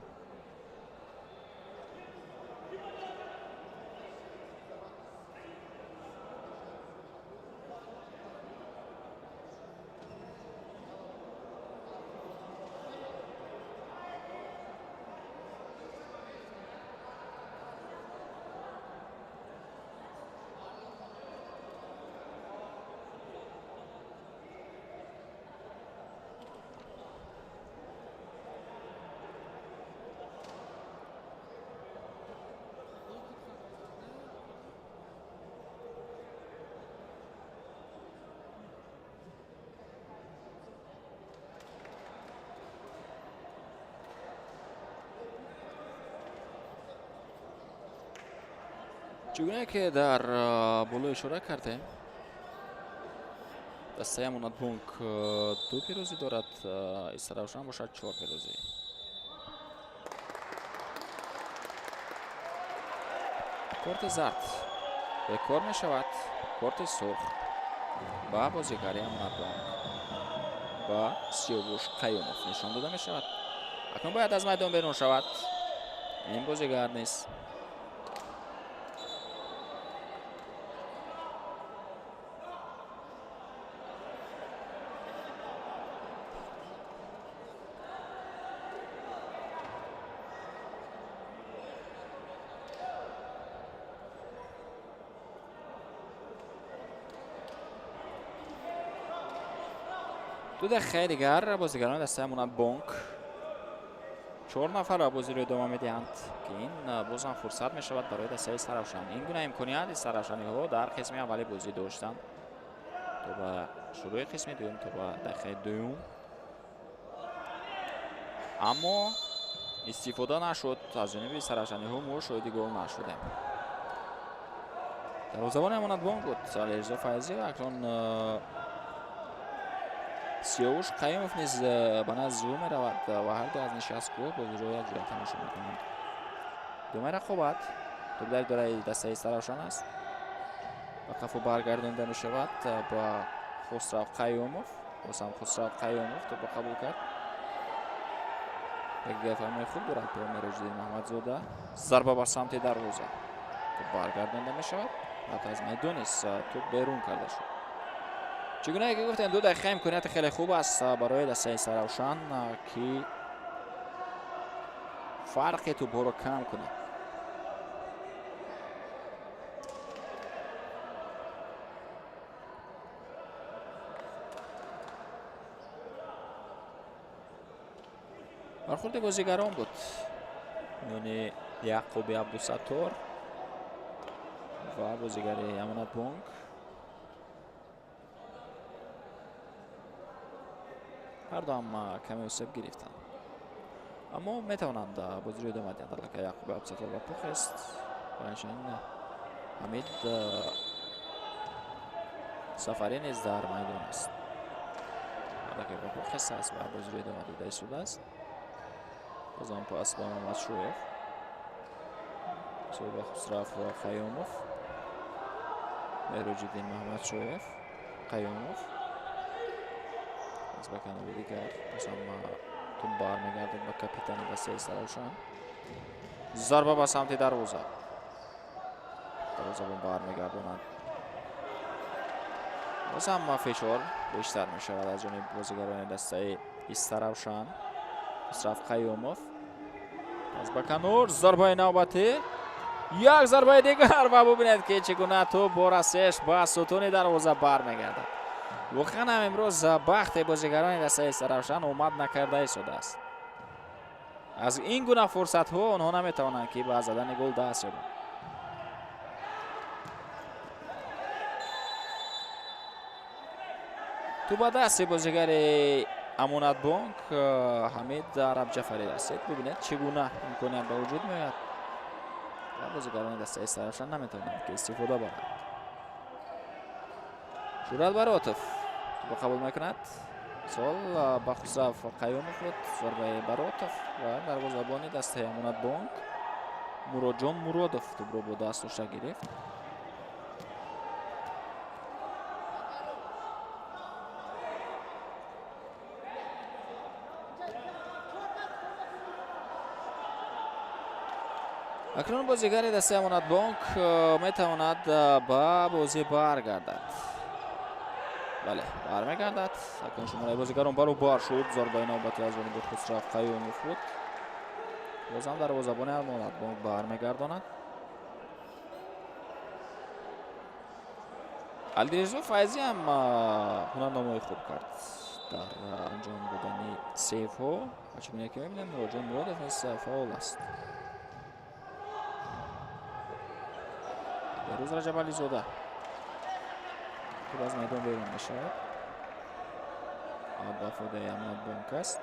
Speaker 1: Чӣ гуна ки дар боло ишора кардем, дастаи Амонатбонк 2 пирӯзӣ дорад, Истаравшан бошад 4 пирӯзӣ. Корти зард бекор мешавад, корти сурх ба бозигари Амонатбонк ба Сиёвуш Қаюмов нишон дода мешавад. Акнун бояд аз майдон берун шавад. Ин бозигар нест. Ду дақиқаи дигар бозигарони дастаи Амонатбонк 4 нафар бозиро идома медиҳанд, ки ин боз ҳам фурсат мешавад барои дастаи Саравшан. Ин гуна имконият саравшаниҳо дар қисми аввали бозӣ доштанд то ба шурӯи қисми дуюм, то ба дақиқаи дуюм, аммо истифода нашуд. Аз ҷониби саравшаниҳо мо шоҳиди гол нашудем. Дарвозабони Амонатбонк буд Алирзо Файзӣ. Акнун Сиёвуш Қаюмов низ ба назди ӯ меравад ва ҳар ду аз нишастгоҳ бозиро якҷоя тамошо мекунанд. Думаи рақобат тӯб дар идораи дастаи Саравшан аст. Ба қафо баргардонда мешавад ба Хусрав Қаюмов. Боз ҳам Хусрав Қаюмов тӯбро қабул кард. Як гафамои хуб дорад бо Мероҷиддин Маҳмадзода. Зарба ба самти дарвоза. Тӯб баргардонда мешавад. Ҳатто аз майдон низ тӯб берун карда шуд. Чӣ гунае ки гуфтем, 2 дақиқа имконияти хеле хуб аст барои дастаи Саравшан, ки фарқи тӯбҳоро кам кунад. Бархурди бозигарон буд миёни Яъқуби Абдусаттор ва бозигари Амонатбонк. Ҳар ду ҳам каме осеб гирифтанд, аммо метавонанд бозиро идома диҳанд. Аллакай Яъқуби Абдусаттор ба по хест ва инчунин Ҳамид Сафарӣ низ дар майдон аст. Аллакай ба по хестааст ва бозиро идома дода истодааст. Бозам пас ба Мамадшоев, ба Хусрав Қаюмов, Мероҷиддин Маҳмадшоев, Қаюмов аз ба канори дигар. Бозам тӯб бармегардад ба капитани дастаи Саравшан. Зарба ба самти дарвоза. Дарвозабон бармегардонад. Боз ҳам фишор бештар мешавад аз ҷониби бозигарони дастаи Истаравшан. Хусрав Қаюмов. Пас ба канор, зарбаи навбатӣ. Як зарбаи дигар ва бубинед, ки чӣ гуна тӯб бо расиш ба сутуни дарвоза бармегардад. Воқеан ҳам имрӯз бахти бозигарони дастаи Истаравшан омад накарда истодааст. Аз ин гуна фурсатҳо онҳо наметавонанд, ки ба задани гол даст ёбанд. Тӯб ба дасти бозигари Амонатбонк Ҳамид Арабҷафарӣ расид. Бибинед, чӣ гуна имконият ба вуҷуд меояд ва бозигарони дастаи Истаравшан наметавонанд, ки истифода баранд. Ҷуръат Баротов тӯбро қабул мекунад. Сол ба Хусрав Қаюмов буд. Зарбаи Баротов ва дарвозабони дастаи Амонатбонк Муродҷон Муродов тӯбро бо даст дошта гирифт. Акнун бозигари дастаи Амонатбонк метавонад ба бозӣ баргардад. Бале, бармегардад. Акнун шумораи бозигарон баробар шуд. Зарбаи навбатӣ аз ҷониби Хусрав Қаюмов буд. Бозам дарвозабони Амонатбонк бармегардонад. Алиризо Файзӣ ҳам ҳунарнамои хуб кард дар анҷом додани сейвҳо. Ва чӣ гуна ки мебинем, Муроҷон Муродов низ фаъол аст. Беҳрӯз Раҷабализода тӯб аз майдон берун мешавад. Ба фоидаи Амонатбонк аст.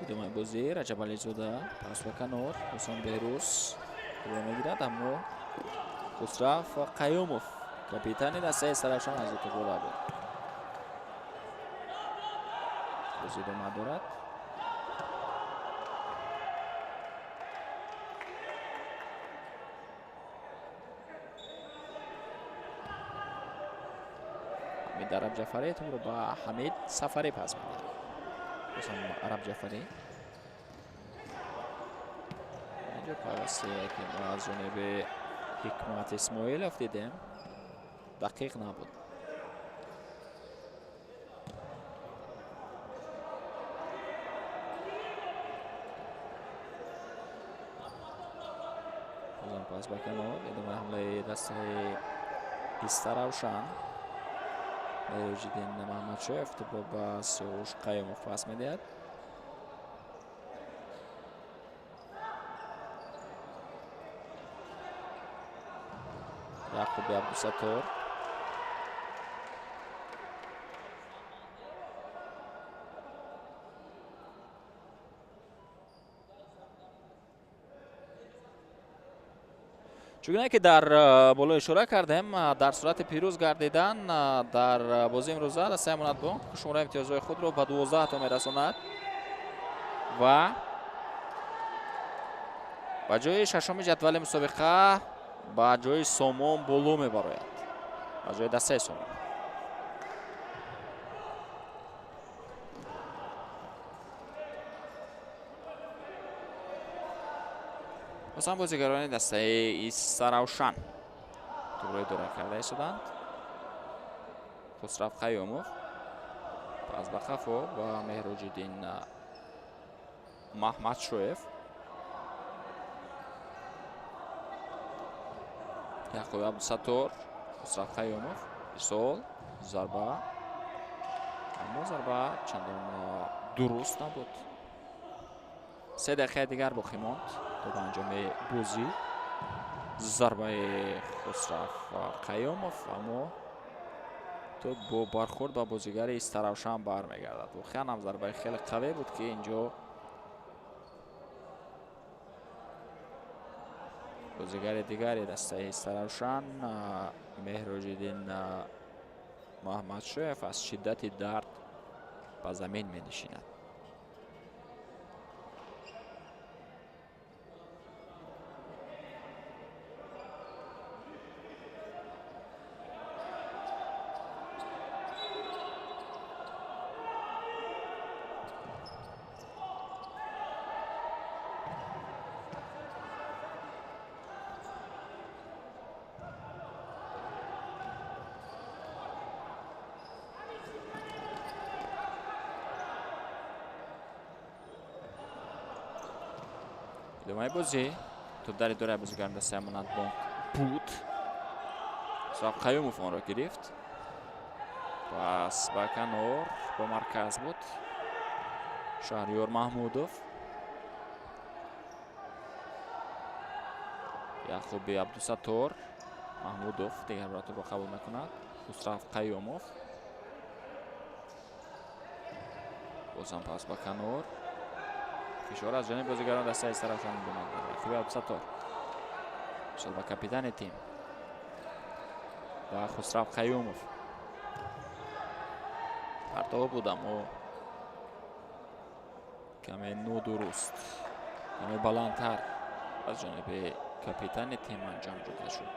Speaker 1: Идомаи бозӣ. Раҷабализода пас ба канор. Ҳусон Беҳрӯз тӯбро мегирад, аммо Хусрав Қаюмов, капитани дастаи Истаравшан, аз ӯ тӯбро рабуд. Бозӣ идома дорад. Ҳамид Арабҷафарӣ тӯбро ба Ҳамид Сафарӣ пас медиҳад. Бозам Арабҷафарӣ. Инҷо пасе ки мо аз ҷониби Ҳикмат Исмоилов дидем, дақиқ набуд. Бозам пас ба канор. Идомаи ҳамлаи дастаи Истаравшан. Меҳроҷиддин Маҳмадшоев тӯбро ба Сиёвуш Қаюмов пас медиҳад. Яқуби Абдусаттор. Чугуна ки дар боло ишора кардем, дар сурати пирӯз гардидан дар бозии имрӯза дастаи Амонатбонк шумораи имтиёзҳои худро ба 12 то мерасонад ва ба ҷои шашуми ҷадвали мусобиқа ба ҷои Сомон боло мебарояд, ба ҷои дастаи Сомон. Бозам бозигарони дастаи Истаравшан тӯбро идора карда истоданд. Хусрав Қаюмов пас ба қафо ба Меҳроҷиддин Маҳмадшоев. Яқуб Абдусаттор, Хусрав Қаюмов, ирсол, зарба. Аммо зарба чандон дуруст набуд. 3 дақиқаи дигар боқӣ монд то ба анҷоми бозӣ. Зарбаи Хусрав Қаюмов, аммо тӯб бо бархӯрд ба бозигари Истаравшан бармегардад. Воқеан ҳам зарбаи хеле қавӣ буд, ки инҷо бозигари дигари дастаи Истаравшан Меҳроҷиддин Маҳмадшоев аз шиддати дард ба замин менишинад. Идомаи бозӣ. Топ дар идораи бозигарони дастаи Амонатбонк буд. Хусрав Қаюмов онро гирифт. Пас ба канор, ба марказ буд. Шаҳриёр Маҳмудов. Яқуби Абдусаттор. Маҳмудов дигар бора топро қабул мекунад. Хусрав Қаюмов. Бозам пас ба канор. Фишор аз ҷониби бозигарон дастаи Истаравшан идома дорад. Яқуби Абдусаттор. Мисол ба капитани тим. Ва Хусрав Қаюмов. Партов буд, аммо каме нодуруст, каме баландтар аз ҷониби капитани тим анҷом дода шуд.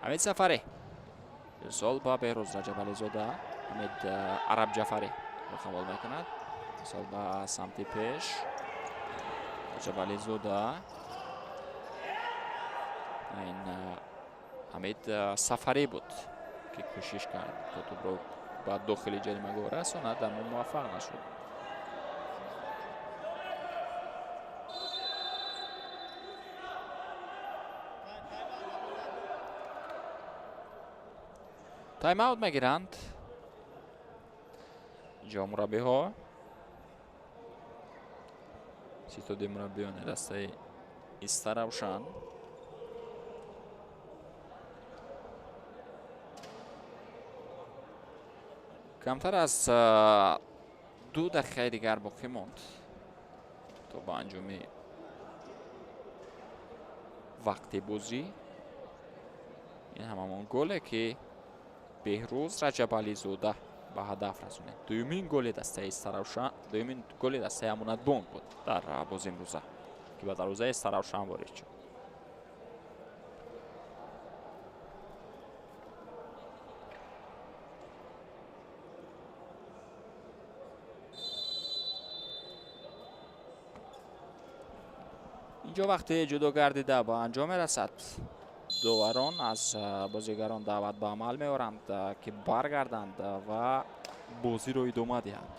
Speaker 1: Ҳамид Сафарӣ ирсол ба Беҳрӯз Раҷабализода. Ҳамид Араб Ҷафарӣ қабул мекунад. Ирсол ба самти пеш. Раҷабализода. Ин Ҳамид Сафарӣ буд ки кӯшиш кард то тӯбро ба дохили ҷаримагоҳ расонад, аммо муваффақ нашуд. Тайм-аут мегиранд инҷо мураббиҳо. Ситоди мураббиёни дастаи Истаравшан. Камтар аз 2 дақиқаи дигар боқӣ монд то ба анҷоми вақти бозӣ. Ин ҳамамон голе ки Беҳрӯз Раҷабализода ба ҳадаф расонид. Дуюмин голи дастаи Истаравшан, дуюмин голи дастаи Амонатбонк буд дар бозии имрӯза, ки ба дарвозаи Истаравшан ворид шуд. Инҷо вақти ҷудо гардида ба анҷом мерасад. Доварон аз бозигарон даъват ба амал меоранд, ки баргарданд ва бозиро идома диҳанд.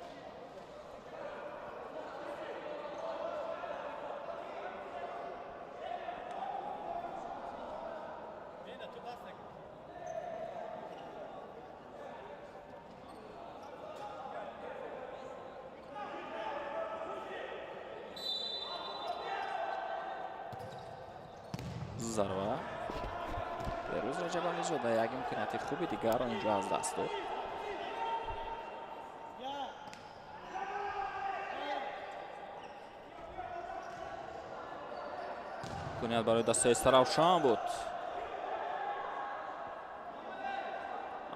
Speaker 1: Зарба. Беҳрӯз Раҷабализода як имконияти хуби дигарро инҷо аз даст дод. Имконият барои дастаи Истаравшан буд,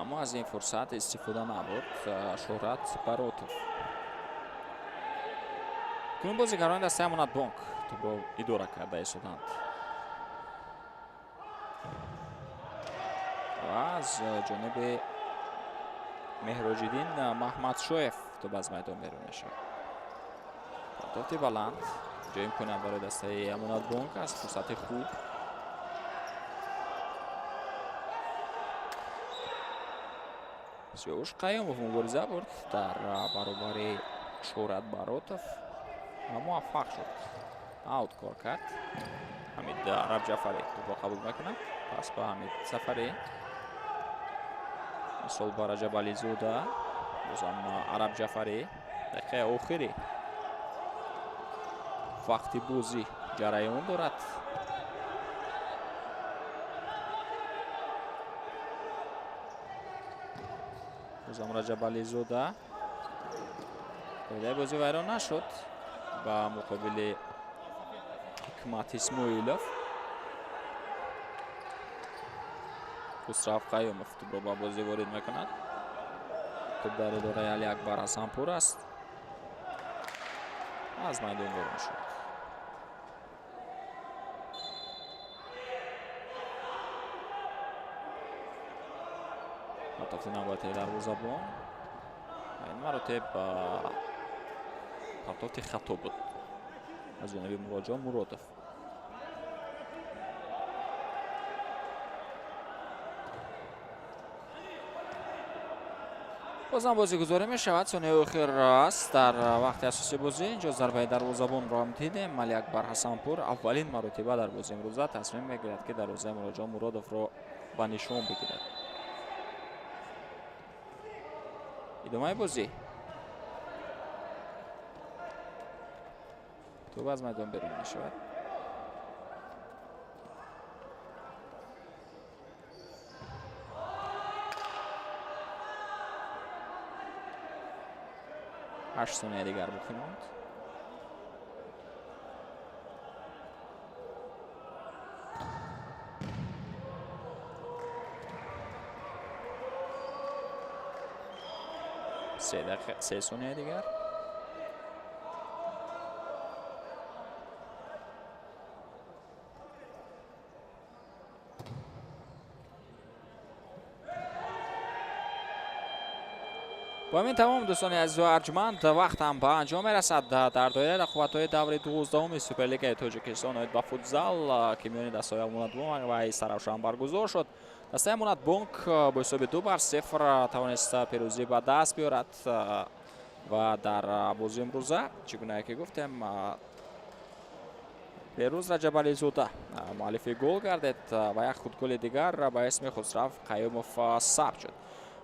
Speaker 1: аммо аз ин фурсат истифода набурд Шӯҳрат Баротов. Кунун бозигарони дастаи Амонатбонк тӯбро идора карда истоданд. Ва аз ҷониби Меҳроҷиддин Маҳмадшоев тӯб аз майдон берун мешавад. Партофти баланд ҷо имконият барои дастаи Амонатбонк аст. Фурсати хуб. Сиёвуш Қаюмов мубориза бурд дар баробари Шӯҳрат Баротов ва муваффақ шуд. Аут кор кард. Ҳамид Араб Ҷафарӣ тӯбро қабул мекунад. Пас ба Ҳамид Сафарӣ. Мисол ба Раҷабализода. Бозам Араб Ҷафарӣ. Дақиқаи охири вақти бозӣ ҷараён дорад. Бозам Раҷабализода. Қоидаи бозӣ вайрон нашуд ба муқобили Ҳикмат Исмоилов. Хусрав Қаюмов тӯбро ба бозӣ ворид мекунад. Тӯб дар идораи Алиакбар Ҳасанпур аст. Аз майдон берун шуд. Партофти навбатии дарвозабон. Ин маротиб партофти хато буд аз ҷониби Муроҷон Муродов. Бозам бозигузорӣ мешавад. Сонияи охир аст дар вақти асосии бозӣ. Инҷо зарбаи дарвозабонро ҳам дидем. Алиакбар Ҳасанпур аввалин маротиба дар бозии имрӯза тасмим мегирад, ки дарвозаи Муроҷон Муродовро ба нишон бигирад. Идомаи бозӣ. Тӯб аз майдон берун мешавад. 8 сония дигар боқӣ монд. 3 сония дигар. Бо ҳамин тамом, дӯстони азизу арҷманд, вақт ҳам ба анҷом мерасад. Дар доираи рақобатҳои даври 12-уми Суперлигаи Тоҷикистон оид ба футзал, ки миёни дастаҳои Амонатбонк ва Истаравшан баргузор шуд, дастаи Амонатбонк бо ҳисоби 2-0 тавонист пирӯзӣ ба даст биёрад ва дар бозии имрӯза, чӣ гунае ки гуфтем, Беҳрӯз Раҷабализода муаллифи гол гардид ва як худголи дигар ба исми Хусрав Қаюмов сабт шуд.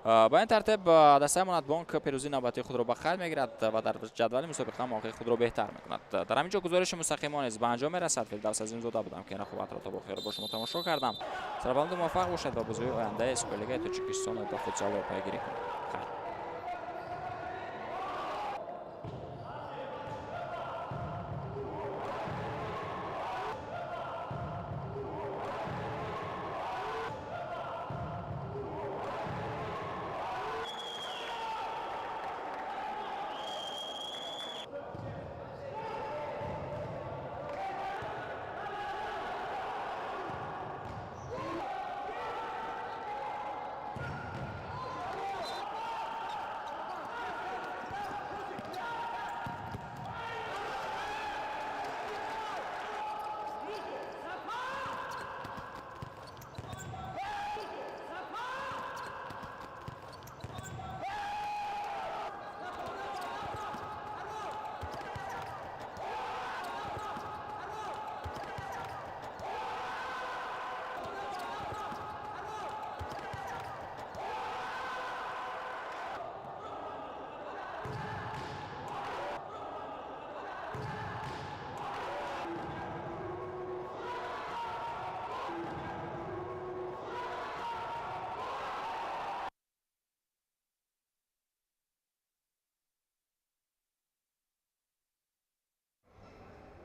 Speaker 1: Ба ин тартиб дастаи Амонатбонк пирӯзии навбатии худро ба қайд мегирад ва дар ҷадвали мусобиқа мавқеи худро беҳтар мекунад. Дар ҳамин ҷо гузориши мустақимо низ ба анҷом мерасад. Фирдавс Азимзода будам, ки ин рақобатро то охир бо шумо тамошо кардам. Сарбаланду муваффақ бошед ва бозиҳои ояндаи Суперлигаи Тоҷикистон ба футзалро пайгирӣ кунед.